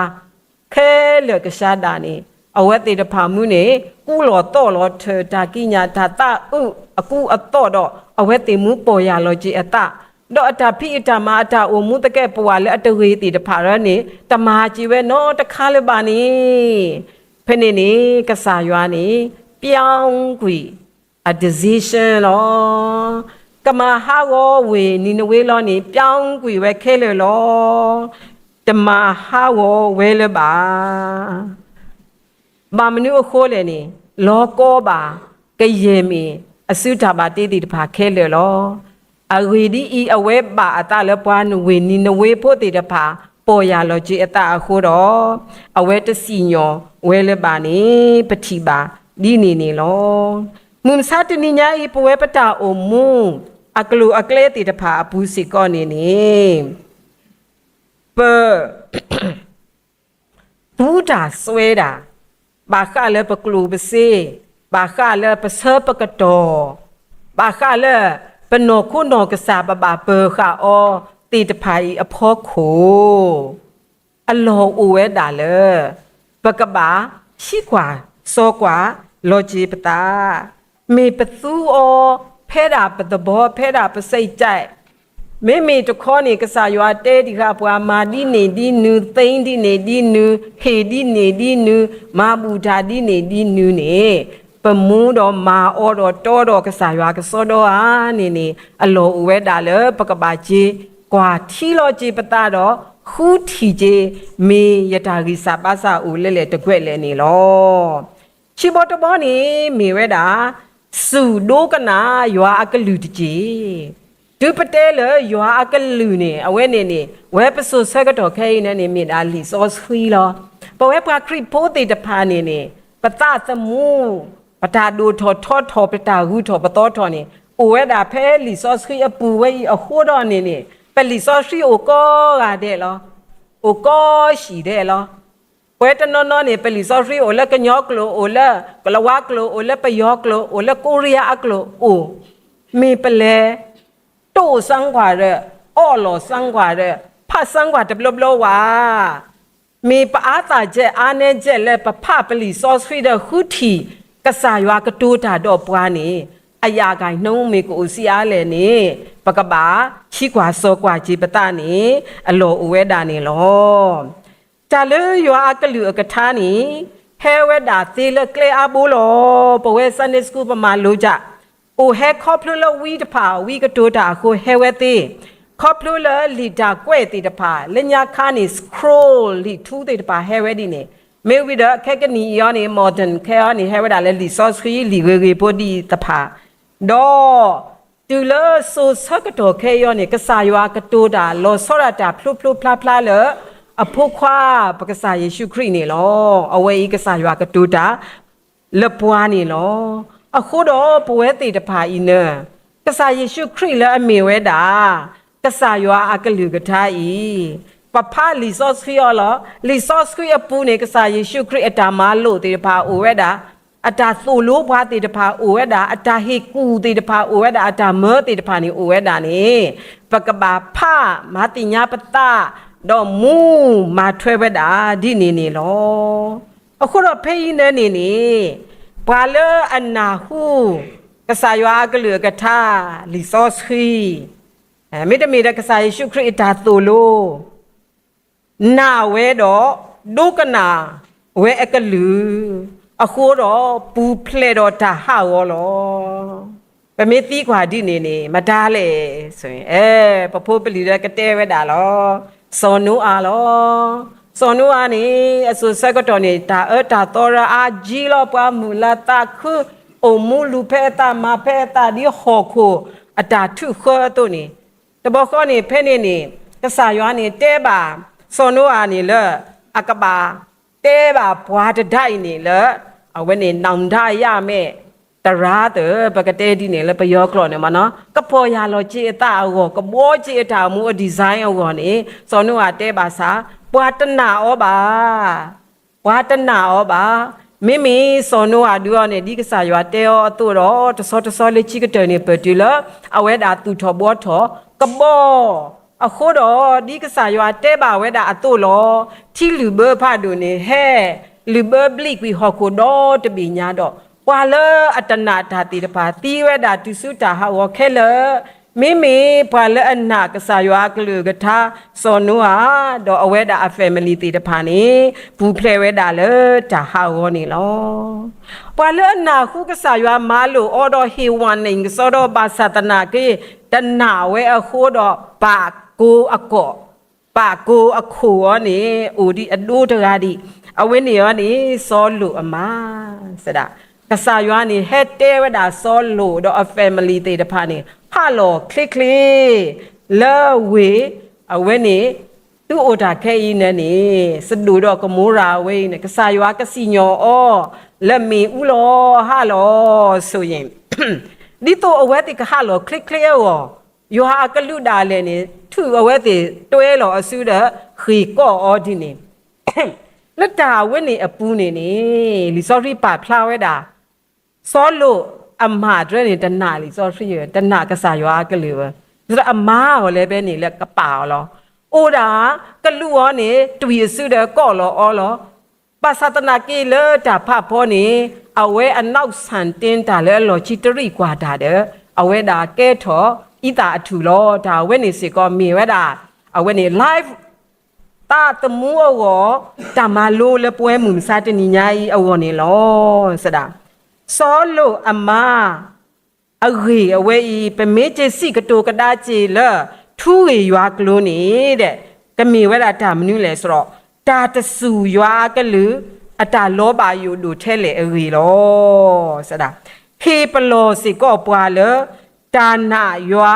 ခဲလၢာ်ကစၢ်ဒၣ်န့ၣ် အဝဲသ့ၣ်တဖၣ်မူန့ၣ် ကူလီၤသီၣ်လီၤထၢၣ် တၢ်ကံးညာ်တၢ်သးအုးအကူအသိးဒီး အဝဲသ့ၣ်မူပီၢ်ယၢ်လီၤက့ၤအသး, ဒီးအတၢ်ဖံးအတၢ်မၤ အတၢ်အိၣ်မူသကဲးပဝးလၢအတဂ့ၤသ့ၣ်တဖၣ်ရၢန့ၣ် တမၤစၢၤဝဲနီတခါလၢၤဘၣ်န့ၣ်, ဖဲန့ၣ်န့ၣ် ကစၢ်ယွၤန့ၣ် ပြောင်းကွံာ် အ decision လီၤ. ကမၤဟးဂီၤဝ့ၢ်နံၤနဝ့လီၤန့ၣ် ပြောင်းကွံာ်ဝဲခဲလၢာ်လီၤ. တမၤဟးဂီၤဝဲလၢၤဘၣ်. ဘၣ်မနုၤအဃိလဲၣ်န့ၣ်, လီၤကီဘၣ် ကယဲၢ်မ့ၢ်အစုတၢ်ဘၣ်တ့သ့ၣ်တဖၣ်ခဲလၢာ်လီၤ. အဂ့ၢ်ဒ်အံၤ, အဝဲဘၣ်အသးလၢပှၤဝ့ၢ်နံၤနဝ့ဖိသ့ၣ်တဖၣ် ပီၢ်ယၢ်လီၤက့ၤအသးအဃိဒီး, အဝဲတစံၣ်ညီၣ်ဝဲလၢၤဘၣ်န့ၣ် ပထံၣ်ဘၣ်ဒ်န့ၣ်န့ၣ်လီၤ. မုၢ်မဆါတနံၤညါအံၤ ပဝဲပတၢ်အိၣ်မူ အကျိၤအကျဲသ့ၣ်တဖၣ်အပူၤစ့ၢ်ကီးန့ၣ်န့ၣ်, ပ သူတၢ်စွဲတၢ်, ဘၣ်ဃးလၢပကျိၣ်ပစ့, ဘၣ်ဃးလၢပဆၢပကတီၢ်, ဘၣ်ဃးလၢပနီၢ်ခိနီၢ်ကစၢ်ပဘၣ်ပၢၤဃာ်အီၤသ့ၣ်တဖၣ်အံၤအဖီခိၣ် အလီၢ်အိၣ်ဝဲဒၣ်လၢ ပကဘၣ်ဟံးကွၢ်စီၤကွၢ်လီၤက့ၤပသး, မ့ၢ်ပသူအီၤ ဖဲဒၣ်ပသဘီ ဖဲဒၣ်ပစိတ်ကြိုက်, မ့မ့ၢ်တခီန့ၣ် ကစၢ်ယွၤတဲဒံးဃာ်ပှၤ မၤဒ်န့ၣ်ဒ်နုၤ, သ့ဒ်န့ၣ်ဒ်နုၤ, ဟ့ၣ်ဒ်န့ၣ်ဒ်နုၤ, မၤဘူၣ်တၢ်ဒ်န့ၣ်ဒ်နုၤန့ၣ်, ပမူဒီးမၤအီၤဒီးတီဒီးကစၢ်ယွၤကစီဒီဧါန့ၣ်န့ၣ်, အလီၢ်အိၣ်ဝဲဒၣ်လၢ ပကဘၣ်က့ၤကွၢ်ထံလီၤက့ၤပသးဒီး ဃုထံၣ်က့ၤ မ့ၢ်ယတၢ်ဂံၢ်စၢ်ဘါစၢ်အိၣ်လၢလဲၣ်တကွဲးလဲၣ်န့ၣ်လီၤ. ခံဘီတဘီန့ၣ် မ့ၢ်ဝဲဒၣ် စူၢ်ဒိကနၣ်ယွၤအကလုၢ်တက့ၢ်. တုၤပတဲလၢယွၤအကလုၢ်န့ၣ် အဝဲန့ၣ်န့ၣ် ဝဲပစိၤဆၢကတီၢ်ခဲအံၤန့ၣ်န့ၣ် မ့ၢ်ဒၣ်လံာ်စီဆှံလီၤ. ပဝဲပှၤခရံာ်ဖိသ့ၣ်တဖၣ်န့ၣ်န့ၣ် ပသးသမူ ပတၢ်ဒိၣ်ထီၣ်ထီထီၣ် ပတၢ်ဂုၤထီၣ်ပသီထီၣ်န့ၣ် အိၣ်ဝဲဒၣ်ဖဲလံာ်စီဆှံအပူၤဝဲအံၤအဃိဒီးန့ၣ်န့ၣ် ပလံာ်စီဆှံအိၣ်ကိးဂၤဒဲးလီၤ. အိၣ်ကိးဟံၣ်ဒဲးလီၤ. ပဝဲတနီၤနီၤန့ၣ် ပလံာ်စီဆှံအိၣ်လၢကညီကျိာ်, အိၣ်လၢကလဝါကျိာ်, အိၣ်လၢပယီၤကျိာ်, အိၣ်လၢကိရံယါအကျိာ်အိၣ်, မ့ၢ်ပလဲၤ တိၢ်စၢကွၢ်ဒီး အီၣ်လီၤစၢကွၢ်ဒီး ဖးစၢကွၢ်တဘျီဘျီဝဲဧါ. မ့ၢ်ပအါသးကဲးအါနဲကဲးလၢပဖးပလံာ်စီဆှံဒီးဃုထံၣ် ကစၢ်ယွၤကတိၤတၢ်ဒီးပှၤန့ၣ် အရာခိုင်နှုန်းမ့ၢ်ကအိၣ်ဆံးအါလဲၣ်န့ၣ် ပကဘၣ်ဟံးကွၢ်စီၤကွၢ်က့ၤပသးန့ၣ် အလီၢ်အိၣ်ဝဲဒၣ်န့ၣ်လီၤ. တၢ်လၢယွၤအကလုၢ်အကထါန့ၣ် ဟဲဝဲဒၣ်သ့လၢကျဲအါဘိလီၤ. ပဝဲ Sunday School ပမၤလိတၢ် အိၣ်ဟဲခီဖျိလၢဝံတဖၣ် ဝံကတိၤတၢ်အဃိဟဲဝဲသ့, ခီဖျိလၢလံာ်တၢ်ကွဲးသ့ၣ်တဖၣ် လၢညါခါန့ၣ် scroll လံာ်ထူသ့ၣ်တဖၣ်ဟဲဝဲဒ်န့ၣ်, မ့ၢ်ဝံၤဒီးခဲကနံၣ်အံၤအီၤန့ၣ် modern ခဲအံၤန့ၣ် ဟဲဝဲဒၣ်လၢလံာ်စီဆှံလံာ်ဂ့ၤဂ့ၤဖိဒ်အံၤတဖၣ်, ဒီး တုၤလၢစိၤဆၢကတီၢ်ခဲအံၤအီၤန့ၣ် ကစၢ်ယွၤကတိၤတၢ်လီၤဆီဒၣ်တၢ်ဖျိဖျိဖျါဖျါလၢ အဖိခွါ ပကစၢ်ယ့ၣ်ၡူးခရံာ်န့ၣ်လီၤ. အဝဲအံၤကစၢ်ယွၤကတိၤတၢ် လၢပှၤန့ၣ်လီၤ. အဃိဒီးပဝဲသ့ၣ်တဖၣ်အံၤန့ၣ် ကစၢ်ယ့ၣ်ၡူးခရံာ်လၢအမ့ၢ်ဝဲဒၣ် ကစၢ်ယွၤအကလုၢ်ကထါအံၤ ပဖးလံာ်စီဆှံအီၤလီၤ. လံာ်စီဆှံအပူၤန့ၣ် ကစၢ်ယ့ၣ်ၡူးခရံာ်အတၢ်မၤလိာ်သ့ၣ်တဖၣ်အိၣ်ဝဲဒၣ်, အတၢ်သိၣ်လိပှၤသ့ၣ်တဖၣ်အိၣ်ဝဲဒၣ်, အတၢ်ဟ့ၣ်ကူၣ်သ့ၣ်တဖၣ်အိၣ်ဝဲဒၣ်, အတၢ်မၢသ့ၣ်တဖၣ်န့ၣ်အိၣ်ဝဲဒၣ်န့ၣ် ပကဘၣ်ဖးမၤသ့ၣ်ညါပသး ဒီးမူမၤထွဲဝဲဒၣ်ဒ်န့ၣ်န့ၣ်လီၤ. အဃိဒီးဖဲအံၤန့ၣ်န့ၣ်န့ၣ် ပှၤလၢအနၢ်ဟူ ကစၢ်ယွၤအကလုၢ်အကထါ လံာ်စီဆှံ, မ့တမ့ၢ်ဒီးကစၢ်ယ့ၣ်ၡူးခရံာ်အတၢ်သိၣ်လိ နာ်ဝဲဒီး ဒိကနၣ်ဝဲအကလုၢ်, အဃိဒီးပူၤဖျဲးဒီးတၢ်ဟးဂီၤလီၤ. ပမ့ၢ်သံကွၢ်ဒ်န့ၣ်န့ၣ် မတၤလဲၣ်, ပဖိပလံၤဒီးကတဲဝဲဒၣ်လီၤ. စီၤနိအၤလီၤ. စီၤနိအၤန့ၣ် အစိၤဆၢကတီၢ်န့ၣ် တၢ်အၢတၢ်သီရၢအါကံလီၤ. ပှၤမုာ်လၤသးခု, အိၣ်မူလူၤဖဲအသးမၤဖဲအသးဒ်ဟီၣ်ခိၣ်အတၢ်ထုးဃၢအသိးန့ၣ်, တဘျီဃီန့ၣ် ဖဲန့ၣ်န့ၣ် ကစၢ်ယွၤန့ၣ်တဲဘၣ် စီၤနိအၤန့ၣ်လၢ အကဘၣ်တဲဘၣ်ပှၤတဒါအံၤန့ၣ်လၢ အဝဲန့ၣ် နောင်တရ မ့ၢ်တရါသၢ ပကတဲဒ်န့ၣ်လၢပယီၤကျိာ်န့ၣ်မ့ၢ်နီၤ ကပီၢ်ယၢ်လီၤက့ၤအသးအဂီၢ် ကဘှီက့ၤအတၢ်အိၣ်မူအ design အဂီၢ်န့ၣ် စီၤနိအၤတဲဘၣ်ဆၣ် ပှၤတနာ်အီၤဘၣ် ပှၤတနာ်အီၤဘၣ်. မ့မ့ၢ်စီၤနိအၤဒုးအီၤန့ၣ် ဒ်ကစၢ်ယွၤတဲအီၤအသိးဒီး တဆီတဆီလၢခံကတၢၢ်န့ၣ် ပတုၤလၢ အဝဲဒၣ်သူၣ်ထီၣ်ဘှီထီၣ်ကဘီ အဃိဒီး ဒ်ကစၢ်ယွၤတဲဘၣ်ဝဲဒၣ်အသိးလီၤ. ထံလုာ်ဘၢဖးဒိၣ်န့ၣ် ဟဲလုာ်ဘၢဘျံးကွံာ်ဟီၣ်ခိၣ်ဒီတဘ့ၣ်ညါဒီး ပှၤလၢအတနာ်တၢ်သ့ၣ်တဖၣ် သံဝဲဒၣ်တုၤဆူတၢ်ဟးဂီၤခဲလၢာ် မ့မ့ၢ်ပှၤလၢအနာ်ကစၢ်ယွၤအကလုၢ်အကထါ စီၤနိအၤ ဒီးအဝဲဒၣ်အ family သ့ၣ်တဖၣ်န့ၣ် ပူၤဖျဲးဝဲဒၣ်လၢတၢ်ဟးဂီၤန့ၣ်လီၤ. ပှၤလၢအနၢ်ဟူကစၢ်ယွၤမၤလိာ်အီၤဒီးဟ့ၣ်ဝီန့ၣ် ကစီဒီဘၣ်ဆၣ်သနာ်က့ တနာ်ဝဲအဃိဒီး ပာ်ကိအကီၢ် ပာ်ကိအခိၣ်အီၤန့ၣ် အိၣ်ဒံးအဒိတဂၤဒံး, အဝဲန့ၣ်အီၤန့ၣ် စီၤလိာ်အမါ စဒၣ်, ကစၢ်ယွၤန့ၣ် ဟဲတဲဝဲဒၣ်စီၤလိာ်ဒီးအ family သ့ၣ်တဖၣ်န့ၣ် ဟးလီၤချ့ချ့ လၢဝ့ၢ် အဝဲန့ၣ် သုအိၣ်တၢ်ခဲအံၤန့ၣ်န့ၣ် စဒိၣ်ဒီးကမိရၤအဝဲအံၤန့ၣ် ကစၢ်ယွၤကစံၣ်ညီၣ်အီၤ လၢမ့ၣ်အူလီၤဟးလီၤ ဆိုရင် ဒ်သိးအဝဲသ့ၣ်ကဟးလီၤချ့ချ့အဂီၢ် ယွၤအကလူးဒၣ်လဲာ်န့ၣ် ထုးအဝဲသ့ၣ်တွဲလီၤအစုဒီး ဃ့ၢ်ကီၢ်အီၤဒ်န့ၣ်, လၢတၢ်ဝဲန့ၣ်အပူၤန့ၣ်န့ၣ် လံာ်စီဆှံပာ်ဖျါဝဲဒၣ် စီၤလိာ်အမါတရၢန့ၣ် တနာ်လံာ်စီဆှံဧၢ, တနာ်ကစၢ်ယွၤအကလုၢ်ဧၢ, ဒီးအမါအီၤလဲၣ်ဖဲန့ၣ်လၢကပာ်အီၤလီၤ. အိၣ်ဒၣ်ကလူးအီၤန့ၣ် တွံၢ်အစုဒီးကီၢ်လီၤအီၤလီၤ. ဘၣ်ဆၣ်သနာ်က့လၢတၢ်ဖးဖီန့ၣ် အဝဲအနီၢ်ဆၣ်တ့တၢ်လၢအလီၢ်ခံတရံးကွၢ်တၢ်ဒီး အဝဲဒၣ်ကဲထီၣ်အံသၣ်အထူၣ်လီၤ. တၢ်ဝဲန့ၣ်စ့ၢ်ကီးမ့ၢ်ဝဲဒၣ် အဝဲန့ၣ် life သးသမူအဂီၢ် တၢ်မၤလိလၢပဝဲမုၢ်မဆါတနံၤညါအံၤအဂီၢ်န့ၣ်လီၤ. စဒၣ်, စီၤလိာ်အမါ အဂ့ၢ်အဝဲအံၤ ပမ့ၢ်က့ၤစံးကတိၤကဒါက့ၤလၢ ထူဂ့ၢ်ယွၤကျိၤန့ၣ်ဒီး ကမ့ၢ်ဝဲဒၣ်တၢ်မနုၤလဲၣ်စရီ, တၢ်တစူၢ်ယွၤအကလုၢ် အတၢ်လီၤဘၣ်ယိၣ်ဒိၣ်ထဲလဲၣ်အဂ့ၢ်လီၤ. စဒၣ်, ဟ့ၣ်ပလီၢ်စ့ၢ်ကီးပှၤလၢ တၢ်နာ်ယွၤ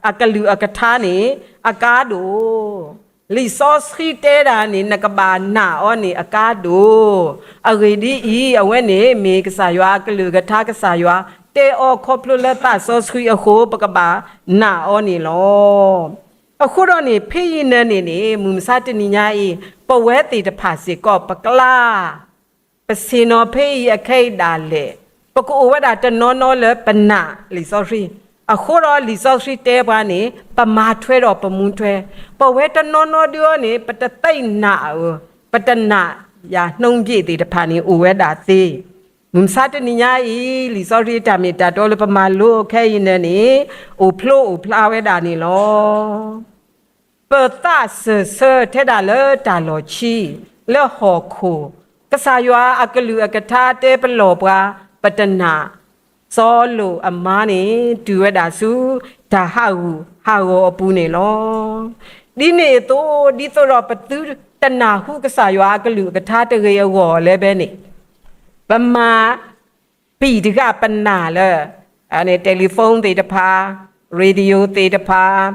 အကလုၢ်အကထါန့ၣ် အကါဒိၣ် လံာ်စီဆှံတဲဒၣ်န့ၣ် နကဘၣ်နာ်အီၤန့ၣ်အကါဒိၣ်. အဂ့ၢ်ဒ်အံၤ, အဝဲန့ၣ်မ့ၢ်ကစၢ်ယွၤအကလုၢ်ကထါ ကစၢ်ယွၤတဲအီၤခီဖျိလၢသးစီဆှံအဃိ ပကဘၣ်နာ်အီၤန့ၣ်လီၤ. အဃိဒီးန့ၣ် ဖဲအံၤနၢၤန့ၣ်န့ၣ် မုၢ်မဆါတနံၤညါအံၤ ပဝဲသ့ၣ်တဖၣ်စ့ၢ်ကီး ပကျါ ပဆ့ၣ်နီၤဖဲအံၤအခဲအံၤဒၣ်လဲာ် ပကအိၣ်ဝဲဒၣ်တနီၤနီၤလၢပနာ်လံာ်စီဆှံ, အဃိဒီးလံာ်စီဆှံတဲပှၤန့ၣ် ပမၤထွဲဒီးပမူထွဲ, ပဝဲတနီၤနီၤဒုအီၤန့ၣ် ပတသ့ၣ်နာ်ဧၢ, ပတနာ်ယၤ နှုန်းပြည့် သ့ၣ်တဖၣ်န့ၣ် အိၣ်ဝဲဒၣ်သ့. မုၢ်မဆါတနံၤညါအံၤ လံာ်စီဆှံတၢ်မ့ၢ်တၢ်တီလၢပမၤလိခဲအံၤန့ၣ်န့ၣ် အိၣ်ဖျိအိၣ်ဖျါဝဲဒၣ်န့ၣ်လီၤ. ပသးစၢၢ်ဆၢထဲဒၣ်လၢတၢ်လီၢ်ခံ လၢဟီၣ်ခိၣ်, ကစၢ်ယွၤအကလုၢ်အကထါတဲပလီၢ်ပှၤ ပတနာ်, စီၤလိာ်အမါန့ၣ် တုၤဝဲဒၣ်ဆူ တၢ်ဟးဂူာ်ဟးဂီၤအပူၤန့ၣ်လီၤ. ဒ်န့ၣ်အသိး ဒ်သိးဒီးပသုတနၢ်ဟူကစၢ်ယွၤအကလုၢ်အကထါတဂ့ၤအဂီၢ်လဲၣ်ဖဲန့ၣ် ပမၤ ပံာ်တဂၤပနာ်လၢ telephone သ့ၣ်တဖၣ်, radio သ့ၣ်တဖၣ်,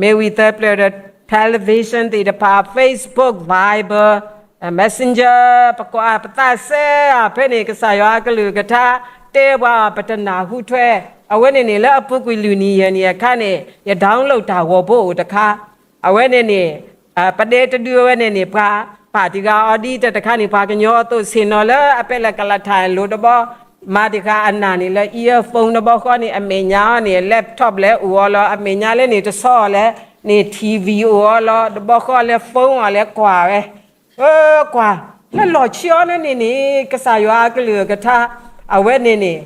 မ့ၢ်ဝံၤသၢပျၢၢ်ဒီး television သ့ၣ်တဖၣ်, Facebook, Viber, Messenger, ပကွၢ်ပသးစဲဧါ ဖဲန့ၣ် ကစၢ်ယွၤအကလုၢ်ကထါ တဲပှၤပတနၢ်ဟူထွဲ, အဝဲန့ၣ်န့ၣ် လၢအပူၤကွံာ်လွံၢ်နံၣ်ယဲၢ်နံၣ်အခါန့ၣ် ယ download တၢ်ဂီၤဖိအိၣ်တခါ အဝဲန့ၣ်န့ၣ် ပဒဲတဒုအဝဲန့ၣ်န့ၣ် ပှၤပာ်တံၢ်ဃာ်အီၤဒ်တၢ်တခါန့ၣ် ပှၤကညီအသိးဆ့ၣ်နီၤလၢအပဲလၢကလးထၣ်လိၤတဘီ, မၤတံၢ်ဃာ်အနၢ်န့ၣ်လၢ earphone တဘီဃီန့ၣ် အမဲာ်ညါအီၤန့ၣ် laptop လဲၤအိၣ်အီၤလီၤ, အမဲာ်ညါလၢန့ၣ်တဆီအီၤလဲၣ်န့ၣ် ထံၣ်ဝံၤအိၣ်အီၤလီၤ, တဘီဃီလဲၤ phone အီၤလဲၤကွၢ်ဝဲ, ကွၢ်, လၢလီၢ်ခံအီၤန့ၣ်န့ၣ်န့ၣ် ကစၢ်ယွၤအကလုၢ်အကထါ အဝဲန့ၣ်န့ၣ်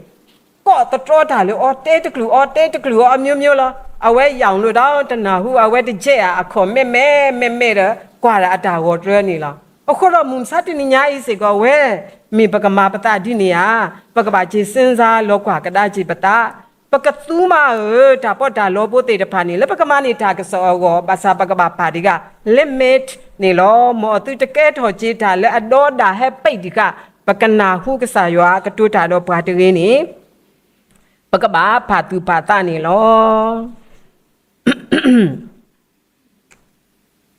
ကိးသတြီတၢ်လၢအီၤ တဲတကျုာ်အီၤ တဲတကျုာ်အီၤ အမျိုးမျိုးလီၤ. အဝဲယၤလိာ်ဒီးတနၢ်ဟူ အဝဲတကဲဧါ အခီၣ်မဲာ်မဲာ်မဲာ်မဲာ်ဒီး ကွၢ်ဒီးအတၢ်ဂီၤတြၢန့ၣ်လီၤ. အဃိဒီးမုၢ်မဆါတနံၤညါအံၤစ့ၢ်ကီးဝဲ မ့ၢ်ပကမၤပသးဒ်န့ၣ်ဧါ, ပကဘၣ်က့ၤ စ့ၣ်စၢ် လီၤကွၢ်ကဒါက့ၤပသး, ပကသူမးဧၢ တၢ်ပီးတၢ်လီဖိသ့ၣ်တဖၣ်န့ၣ် လၢပကမၤန့ၢ်တၢ်ကစီၣ်အဂီၢ် ဘၣ်ဆၣ်ပကဘၣ်ပာ်တံၢ်ဃာ် limit န့ၣ်လီၤ. မ်အသုတကဲထီၣ်က့ၤတၢ်လၢအဒီဒၣ်ဟဲပံာ်တံၢ်ဃာ် ပကနၢ်ဟူကစၢ်ယွၤကတိၤတၢ်ဒီးပှၤတဂ့ၤန့ၣ် ပကဘၣ်ပာ်သူၣ်ပာ်သးန့ၣ်လီၤ.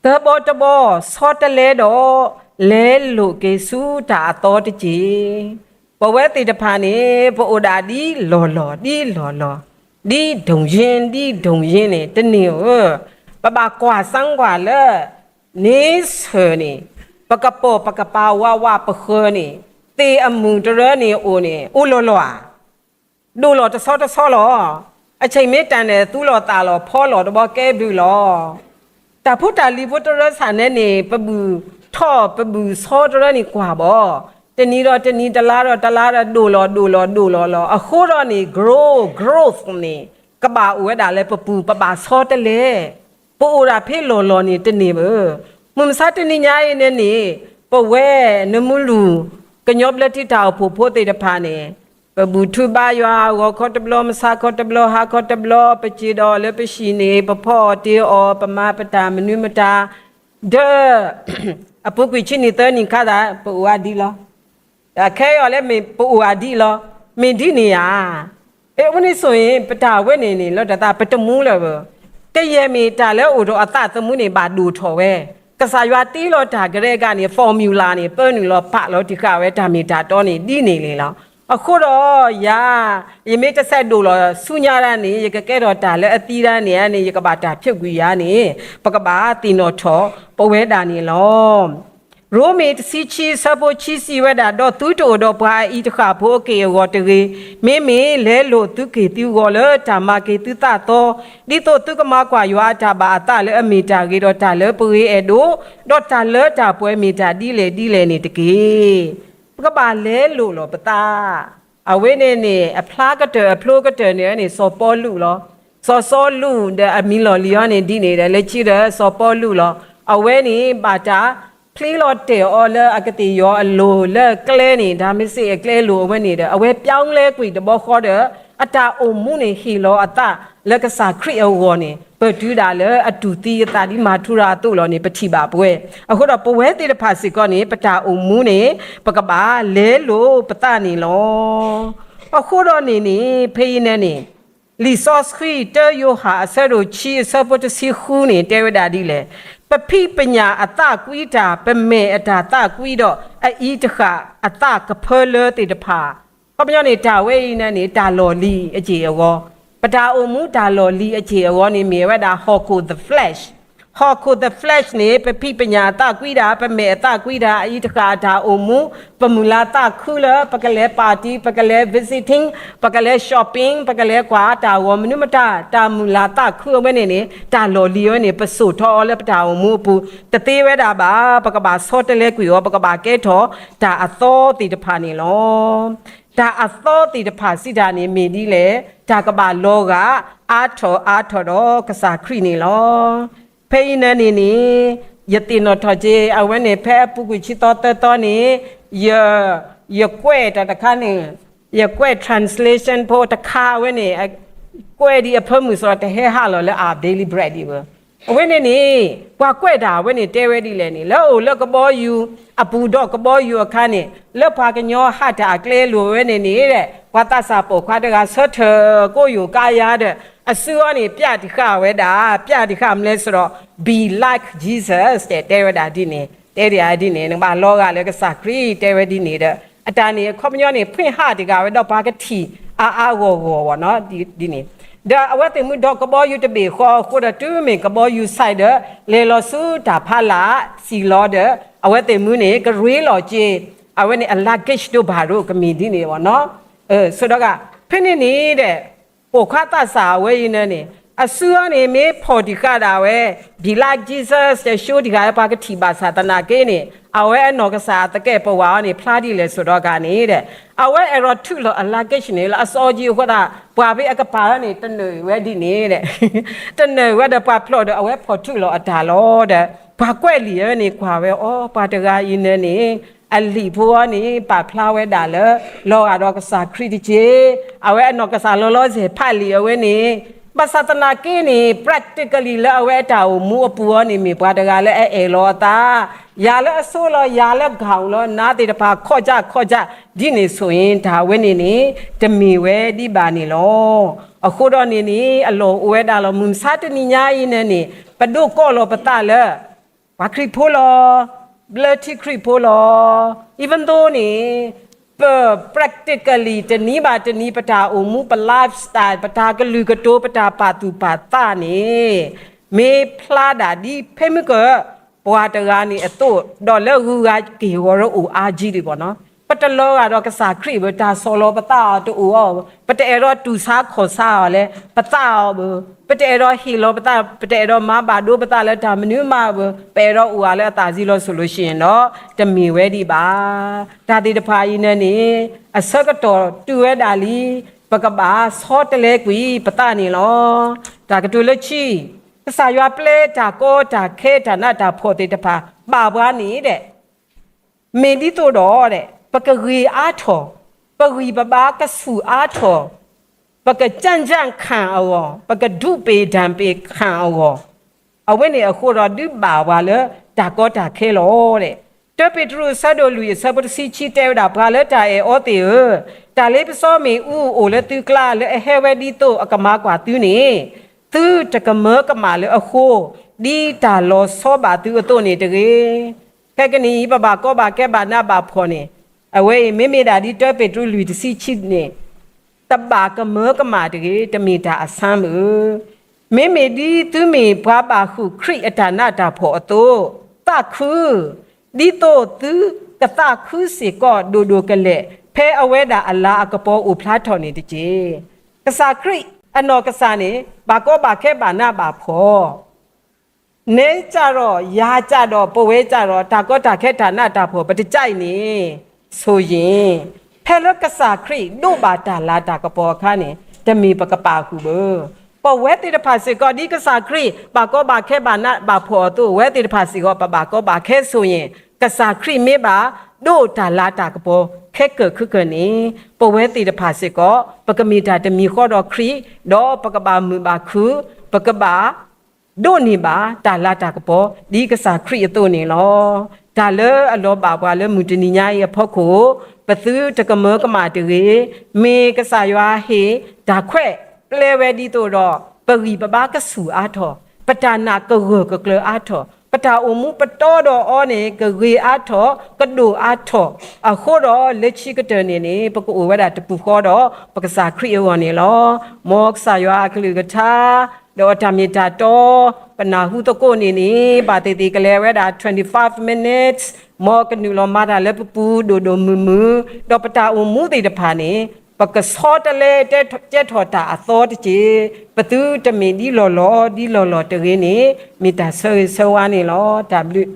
သၢဘီတဘီ, ဆီတလဲဒီး လဲလိာ်က့ၤဆူတၢ်အသီတက့ၢ်. ပဝဲသ့ၣ်တဖၣ်န့ၣ် ပအိၣ်ဒၣ်ဒ်လီၢ်လီၢ် ဒ်လီၢ်လီၢ်, ဒ်ဒိၣ်ယ့ၣ် ဒ်ဒိၣ်ယ့ၣ်န့ၣ် တန့ၢ်ဧၢ, ပဘၣ်ကွၢ်စၢကွၢ်လၢ န့ဆၢၣ်န့ၣ် ပကပိာ်ပကပၤဝးဝးပဃၢၤန့ၣ် သ့ၣ်အမုၢ်တရၢန့ၣ်အိၣ်န့ၣ် အိၣ်လီၢ်လီၢ်ဧါ ဒိၣ်လီၤတဆီတဆီလီၤ. အဆ့ၣ်မ့ၢ်တၢ်န့ၣ် သူလီၤသးလီၤ ဖီလီၤတဘီကဲဘျုးလီၤ. တၢ်ဖိတၢ်လံၤဖိတရၢဆၣ်နဲန့ၣ် ပဘုၣ်ထီၣ်ပဘုၣ်ဆီတရၢန့ၣ်ကွၢ်ဘၣ်. တနံၤဒီးတနံၤ တလါဒီးတလါဒီး ဒိၣ်လီၤဒိၣ်လီၤဒိၣ်လီၤလီၤ. အဃိဒီးန့ၣ် grow, growth န့ၣ် ကဘၣ်အိၣ်ဝဲဒၣ်လၢပပူၤ ပဘၣ်ဆီတလဲ, ပအိၣ်ဒၣ်ဖဲလီၢ်လီၢ်န့ၣ်တန့ၢ်ဘၣ်. မုၢ်မဆါတနံၤညါအံၤန့ၣ်န့ၣ် ပဝဲနမူလူၤ ကညီဘျၢထံတၢ်အိၣ်ဖှိၣ်ဖိသ့ၣ်တဖၣ်န့ၣ် ပဘူၣ်ထူဘါယွၤ ဂီၤခီတဘျီ မဆါခီတဘျီ ဟါခီတဘျီ ပစံၣ်ဒီးအီၤလၢပဟံၣ်န့ၣ် ပဖီအီၣ်တ့ၤအီၣ် ပမၤပတၢ်မနုၤမတၤ ဒီး အပူၤကွံာ်ဆံနံၣ်သၢနံၣ်ခါသး ပအိၣ်အါဒံးလီၤ. ခဲအံၤအီၤလၢမ့ၢ်ပအိၣ်အါဒံးလီၤ. မ့ၢ်ဒ်န့ၣ်ဧါ. အဝဲန့ၣ်ဆိၣ်အံၤ ပတၢ်ဝဲန့ၣ်န့ၣ် လီၤတၢ်သးပတမူလၢၤဘၣ်. ကယဲၢ်မ့ၢ်တၢ်လၢအိၣ်ဒီးအသးသမူန့ၣ် ဘၣ်ဒိၣ်ထီၣ်ဝဲ. ကစၢ်ယွၤတ့လီၤတၢ်ကရၢကရိန့ၣ် formula န့ၣ် ပၢနုာ်လီၤပာ်လီၤတံၢ်ဃာ်ဝဲ တၢ်မ့ၢ်တၢ်တီန့ၣ် ဒ်န့ၣ်လီၤ. အဃိဒီးယၤ ယမ့ၢ်တဆဲးဒိၣ်လီၤဆူညါဒၣ်န့ၣ် ယကကဲထီၣ်တၢ်လၢအသံဒၣ်န့ၣ်န့ၣ် ယကဘၣ်တၢ်ဖျိးကွံာ်ယၤန့ၣ် ပကဘၣ်သ့ၣ်နီၣ်ထီၣ်ပဝဲဒၣ်န့ၣ်လီၤ. ရိမ့ၤတဆံခံ ဆၢဖိခံစံးဝဲဒၣ်, ဒီးသုတအိၣ်ဒီးပှၤအအံၤတဃၣ်ဖိအက့ၢ်အဂီၤတဂ့ၤ, မ့မ့ၢ်လဲလိာ်သုက့ၢ်သုဂီၤလၢတၢ်မၤက့ၤသုသးသီ, ဒ်သိးသုကမၤကွၢ်ယွၤအတၢ်ဘၣ်အသးလၢအမ့ၢ်တၢ်ဂ့ၤဒီးတၢ်လၢပဂ့ၤအဲၣ်ဒိး, ဒီးတၢ်လၢတၢ်ပှဲၤမ့ၢ်တၢ်ဒ်လဲၣ်ဒ်လဲၣ်န့ၣ်တက့ၢ်. ပကဘၣ်လဲလိာ်လီၤပသး အဝဲန့ၣ်န့ၣ် အဖျါကတၢၢ်အဖျိကတၢၢ်န့ၣ်န့ၣ် စီၤပီလူးလီၤ. စီၤစီလူးဒီးအမံၤလီၢ်လံၤအီၤန့ၣ် ဒ်န့ၣ်ဒီး လၢခံဒီးစီၤပီလူးလီၤ. အဝဲန့ၣ် ဘၣ်တၢ်ဖျ့လီၤတဲာ်အီၤလၢအကသ့ၣ်ယီၤအလိၤ လၢကျဲန့ၣ် ဒၤမ့းစ့းအကျဲလိၤအဝဲန့ၣ်ဒီး အဝဲပြောင်းလဲကွံာ်တဘျီဃီဒီး အတၢ်အိၣ်မူန့ၣ် ဟ့ၣ်လီၤအသးလၢကစၢ်ခရံာ်အဂီၢ်န့ၣ် ပတုၤဒၣ်လၢအတူၢ်သံအသးဒ်မၤထူရၤအသိးလီၤန့ၣ် ပထံၣ်ဘၣ်ပဝဲ. အဃိဒီးပဝဲသ့ၣ်တဖၣ်စ့ၢ်ကီးန့ၣ် ပတၢ်အိၣ်မူန့ၣ် ပကဘၣ်လဲလိာ်ပသးန့ၣ်လီၤ. အဃိဒီးန့ၣ်န့ၣ် ဖဲအံၤန့ၣ်န့ၣ် လံာ်စီဆှံ တၢယိၤဟၣ်အဆၢဒိၣ်ခံအဆၢဖိတဆံဃုန့ၣ် တဲဝဲဒၣ်ဒ်လဲၣ်, ပဖံးပညၣ်အသးကွံတၢ် ပမဲာ်အတၢ်သးကွံဒီး အအံၤတဃၣ်အသးကဖၢလၢသ့ၣ်တဖၣ် ခီပညီန့ၣ် တၢ်ဝဲအံၤန့ၣ်န့ၣ် တၢ်လီၢ်လံၤအက့ၢ်အဂီၤ, ပတၢ်အိၣ်မူတၢ်လီၢ်လံၤအက့ၢ်အဂီၤန့ၣ် မ့ၢ်ဝဲဒၣ် ဟီၣ်ခိၣ် the flesh, ဟီၣ်ခိၣ် the flesh န့ၣ် ပဖံးပညၣ်အသးကွံတၢ် ပမဲာ်အသးကွံတၢ် အအံၤတဃၣ်အတၢ်အိၣ်မူ, ပမုၢ်လၢ်သးခုလၢ ပကလဲၤ party, ပကလဲၤ visiting, ပကလဲၤ shopping, ပကလဲၤကွၢ်တၢ်ဂီၤမနုၤမတၤ, တၢ်မုၢ်လၢ်သးခုအဝဲန့ၣ်န့ၣ် တၢ်လီၢ်လံၤအဝဲန့ၣ် ပစိာ်ထီၣ်အီၤလၢပတၢ်အိၣ်မူအပူၤ တသ့ဝဲဒၣ်ဘၣ်. ပကဘၣ်ဆီတလဲကွံာ်အီၤ, ပကဘၣ်ကဲထီၣ်တၢ်အသီသ့ၣ်တဖၣ်န့ၣ်လီၤ. တၢ်အသီသ့ၣ်တဖၣ်စံးတၢ်န့ၣ်မ့ၢ်ဒ်လဲၣ်, တၢ်ကဘၣ်လီၤဂာ်အါထီၣ်အါထီၣ်ဒီးကစၢ်ခရံာ်န့ၣ်လီၤ. ဖဲအံၤန့ၣ်န့ၣ်န့ၣ် ယသ့ၣ်နီၣ်ထီၣ်က့ၤ အဝဲန့ၣ် ဖဲအပူၤကွံာ်ဆံသီသၢသီန့ၣ် ယ ယကွဲးတၢ်တခါန့ၣ် ယကွဲး translation ဖိတခါအဝဲန့ၣ် ကွဲးဒံးအဖၢမုၢ်စရီတဟဲဟးလီၤလၢ Our Daily Bread ဒံးဘၣ်. အဝဲန့ၣ်န့ၣ် ပှၤကွဲးတၢ်အဝဲန့ၣ်တဲဝဲဒ်လဲၣ်န့ၣ် လၢအိၣ်လၢကဘီယူၤအပူၤဒီးကဘီယူၤအခါန့ၣ် လၢပှၤကညီဟးတၢ်အကျဲလိၤဝဲန့ၣ်န့ၣ် ပှၤသးစၢ်ပိာ်ခွါတဂၤဆၢထၢၣ်ကိးယိာ်ကါယါဒီး အစုအီၤန့ၣ် ပျးတံၢ်ဃာ်ဝဲဒၣ် ပျးတံၢ်ဃာ်မလဲၣ်စရီ be like Jesus တဲတဲဝဲဒၣ်ဒ်န့ၣ် တဲဒ်အံၤဒ်န့ၣ် နကဘၣ်လီၤဂာ်လၢကစၢ်ခရံာ်တဲဝဲဒ်န့ၣ်ဒီး အတၢ်န့ၣ် အခီပညီန့ၣ် ဖှ့ၣ်ဟးတံၢ်ဃာ်ဝဲဒီးပှၤကထံၣ်အါအါဂီၢ်ဂီၢ်ဝဲနီၤ ဒ်န့ၣ် ဒီးအဝဲသ့ၣ်မုၢ်ဒီးကဘီယူၤတဘ့ၣ်ဃီအဃိဒီး တုၤမ့ၢ်ကဘီယူၤဆဲးဒီး လဲၤလီၤဆူတၢ်ဖးလၢ်စံၣ်လီၤဒီး အဝဲသ့ၣ်မုၢ်န့ၣ် ကရ့လီၤက့ၤ အဝဲန့ၣ်အ luggage ဒိၣ်ဘၣ်ရိၣ်ကမ့ၢ်ဒ်န့ၣ်ဝဲနီၤ ဆိဒီးဂၤ ဖဲန့ၣ်န့ၣ်ဒီး ပိာ်ခွါသးစၢ်အဝဲအံၤန့ၣ်န့ၣ် အစုအီၤန့ၣ် မ့ၢ်ဖီၣ်တံၢ်ဃာ်ဒၣ်ဝဲ be like Jesus တဲ show တံၢ်ဃာ်ဝဲပှၤကထံၣ်ဘၣ်ဆၣ်သနာ်က့န့ၣ် အဝဲအနီၢ်ကစၢ်အသကဲးပဝးအီၤန့ၣ် ဖျါဒ်လဲၣ်ဆိဒီးဂၤန့ၣ်ဒီး အဝဲအဲၣ်ဒိးထုးလီၤအ luggage န့ၣ်လၢအစီကံအဃိသတး ပှၤဖဲအကပၤအီၤန့ၣ် တနၢၤဝဲဒ်န့ၣ်ဒီး တနၢၤဝဲဒီးပှၤဖျိးဒီး အဝဲဖီၣ်ထုးလီၤအတၢ်လီၤဒီး ပှၤကွဲးလံာ်အဝဲန့ၣ် ကွၢ်ဝဲအီၤ ပှၤတဂၤအံၤန့ၣ်န့ၣ် အလံာ်ဖိအီၤန့ၣ် ပာ်ဖျါဝဲဒၣ်လၢ လီၤဂာ်ဒီးကစၢ်ခရံာ်တက့ၢ်. အဝဲအနီၢ်ကစၢ်လီၤလီၤဆဲးဖးလံာ်အဝဲန့ၣ် ဘၣ်ဆၣ်သနာ်က့န့ၣ် practically လၢအဝဲအတၢ်အိၣ်မူအပူၤအီၤန့ၣ် မ့ၢ်ပှၤတဂၤလၢအအဲၣ်လီၤအသး ယၤလၢအဆိလီၤ ယၤလၢကဟီၣ်လီၤ နၤသ့ၣ်တဖၣ် ခီၣ်ကၢ်ခီၣ်ကၢ် ဒ်န့ၣ်ဆိၣ်အံၤ တၢ်ဝဲန့ၣ်န့ၣ် တမ့ၢ်ဝဲဒ်ဘၣ်န့ၣ်လီၤ. အဃိဒီးန့ၣ်န့ၣ် အလီၢ်အိၣ်ဝဲဒၣ်လီၤ. မုၢ်မဆါတနံၤညါအံၤန့ၣ်န့ၣ် ပဒိးကိးလီၤပသးလၢ ပှၤခရံာ်ဖိလီၤ, ဘျၢထံခရံာ်ဖိလီၤ. Even though န့ၣ် ပ practically တနံၤဘၣ်တနံၤ ပတၢ်အိၣ်မူ ပ lifestyle ပတၢ်ကလုၢ်ကတိၤ ပတၢ်ပာ်သူၣ်ပာ်သးန့ၣ် မ့ၢ်ဖျါဒၣ်ဒ်ဖဲမုၢ်က ပှၤတဂၤန့ၣ်အသိး ဒီးလၢဂုၤဂၤက့ၢ်ဂီၤရအိၣ်အါကံဒံးဘၣ်နီၤ. ပတလီၤဂာ်ဒီးကစၢ်ခရံာ်ဘၣ် တၢ်ဆီၣ်လီၤပသးအီၤတအိၣ်အီၤဘၣ်. ပတအဲၣ်ဒိးတူၢ်ဆါခီၣ်ဆါအီၤလၢပသးအီၤဘၣ်. ပတအဲၣ်ဒိးဟ့ၣ်လီၤပသး ပတအဲၣ်ဒိးမၤဘၣ်ဒိပသးလၢတၢ်မနုၤမးဘၣ်. ပအဲၣ်ဒိးအိၣ်အါလၢအသးစံလီၤ solution ဒီး တမ့ၢ်ဝဲဒံးဘၣ်. တၢ်သ့ၣ်တဖၣ်အံၤန့ၣ်န့ၣ် အဆၢကတီၢ်တုၤဝဲဒၣ်လံ ပကဘၣ်ဆီတလဲကွံာ်ပသးန့ၣ်လီၤ. တၢ်ကတိၤလၢခံ, ကစၢ်ယွၤပျဲတၢ်ကီတၢ်ခဲတၢ်နးတၢ်ဖှီၣ်သ့ၣ်တဖၣ် ဘၣ်ပှၤန့ၣ်ဒဲး မ့ၢ်ဒ်သိးဒီးဒဲး ပကဂ့ၤအါထီၣ်, ပဂံၢ်ပဘါကဆူၣ်အါထီၣ်, ပကကြံ့ကြံ့ခံအဂီၢ်, ပကဒုးပ့ၢ်ဒၢ်ပ့ၢ်ခံအဂီၢ်, အဝဲန့ၣ်အဃိဒီးဒုးဘၣ်ပှၤလၢတၢ်ကီတၢ်ခဲလီၤဒဲး. တၢ်ပ့းတရူးအဆၢဒိၣ်လွံၢ်အဆၢဖိတဆံခံတဲဝဲဒၣ် ပှၤလၢတၢ်အဲၣ်အီသ့ၣ်ဧၢ, တၢ်လ့ပစီမ့ၣ်အူအိၣ်လၢသုကျါ လၢအဟဲဝဲဒ်သိးအကမၤကွၢ်သုန့ၣ်, သုတကမၢကမၣ်လၢအဃိ, ဒ်တၢ်လီၤဆီဘၣ်သုအသိးန့ၣ်တဂ့ၤ. ခဲကနံၣ်အံၤ ပဘၣ်ကီဘၣ်ခဲဘၣ်နးဘၣ်ဖှီၣ်န့ၣ်, အဝဲအံၤ မ့မ့ၢ်ဒၣ်ဒ်တၢ်ပ့းတရူးလွံၢ်တဆံခံန့ၣ်, တဘၣ်ကမၢကမၣ်တဂ့ၤ, တမ့ၢ်တၢ်အဆၢမုၢ်ဧၢ. မ့မ့ၢ်ဒ်သုမ့ၢ်ပှၤဘၣ်ဃုာ်ခရံာ်အတၢ်နးတၢ်ဖှီၣ်အသိး, သးခု, ဒ်သိးသုကသးခုစ့ၢ်ကီးဒိၣ်ဒိၣ်ကလဲာ် ဖဲအဝဲဒၣ်အလၤအကပီၤအိၣ်ဖျါထီၣ်န့ၣ်တက့ၢ်. ကစၢ်ခရံာ်အနီၢ်ကစၢ်န့ၣ် ဘၣ်ကီဘၣ်ခဲဘၣ်နးဘၣ်ဖှီၣ် နဲကဒီး ယၤကဒီး ပဝဲကဒီး တၢ်ကီတၢ်ခဲတၢ်နးတၢ်ဖှီၣ် ပတကြၢးအံၤန့ၣ်, ဆိၣ်ယ့ၣ်, ဖဲလၢကစၢ်ခရံာ်ဒိးဘၣ်တၢ်လၤတၢ်ကပီၤအခါန့ၣ် တမ့ၢ်ပကပာ်ဃုာ်ဘၣ်. ပဝဲသ့ၣ်တဖၣ်စ့ၢ်ကီး ဒ်ကစၢ်ခရံာ် ဘၣ်ကီဘၣ်ခဲဘၣ်နးဘၣ်ဖှီၣ်အသိး အဝဲသ့ၣ်တဖၣ်စ့ၢ်ကီး ပဘၣ်ကီဘၣ်ခဲဆိၣ်ယ့ၣ်, ကစၢ်ခရံာ်မ့ၢ်ဘၣ်ဒိးတၢ်လၤတၢ်ကပီၤခဲကၢၣ်ခဲကၢၣ်န့ၣ်, ပဝဲသ့ၣ်တဖၣ်စ့ၢ်ကီး ပကမ့ၢ်တၢ်တမံၤဃီဒီးခရံာ်, ဒီးပကဘၣ်မုာ်ဘၣ်ခုၣ်, ပကဘၣ် ဒိးန့ၢ်ဘၣ်တၢ်လၤတၢ်ကပီၤ ဒ်ကစၢ်ခရံာ်အသိးန့ၣ်လီၤ. တၢ်လၢအလီၤဘၣ်ပှၤလၢမုၢ်တနံၤညါအံၤအဖီခိၣ်, ပသုတကမၢကမၣ်တဂ့ၤ. မ့ၢ်ကစၢ်ယွၤဟ့ၣ်တၢ်ခွဲးပျဲဝဲဒ်သိးဒီး ပဂံၢ်ပဘါကဆူၣ်အါထီၣ်, ပတၢ်နာ်ကဂၢၢ်ကကျၢၤအါထီၣ်, ပတၢ်အိၣ်မူပတီဒီးအီၤန့ၣ် ကဂ့ၤအါထီၣ်, ကဒိၣ်အါထီၣ်, အဃိဒီးလၢခံကတၢၢ်န့ၣ်န့ၣ် ပကအိၣ်ဝဲဒၣ်တပူၤဃီဒီး ပကစၢ်ခရံာ်အဂီၢ်န့ၣ်လီၤ. မ်ကစၢ်ယွၤအကလုၢ်ကထါ ဒီးတၢ်မ့ၢ်တၢ်တီ, ပနၢ်ဟူသကိးန့ၣ်န့ၣ် ဘၣ်သ့ၣ်သ့ၣ်ကလဲၤဝဲဒၣ် twenty-five minutes, မ်ကနုာ်လီၤမၤတၢ်လၢပပူၤဒိၣ်ဒိၣ်မုၢ်မုၢ်, ဒီးပတၢ်အိၣ်မူသ့ၣ်တဖၣ်န့ၣ် ပကဆီတလဲကဲထီၣ်တၢ်အသီတက့ၢ်. ပသုတမ့ၢ်ဒ်လီၢ်လီၢ် ဒ်လီၢ်လီၢ်တဂ့ၤန့ၣ် မ့ၢ်တၢ်ဆၢဂ့ၤဆၢဝါန့ၣ်လီၤ. တၢ်ဘျုး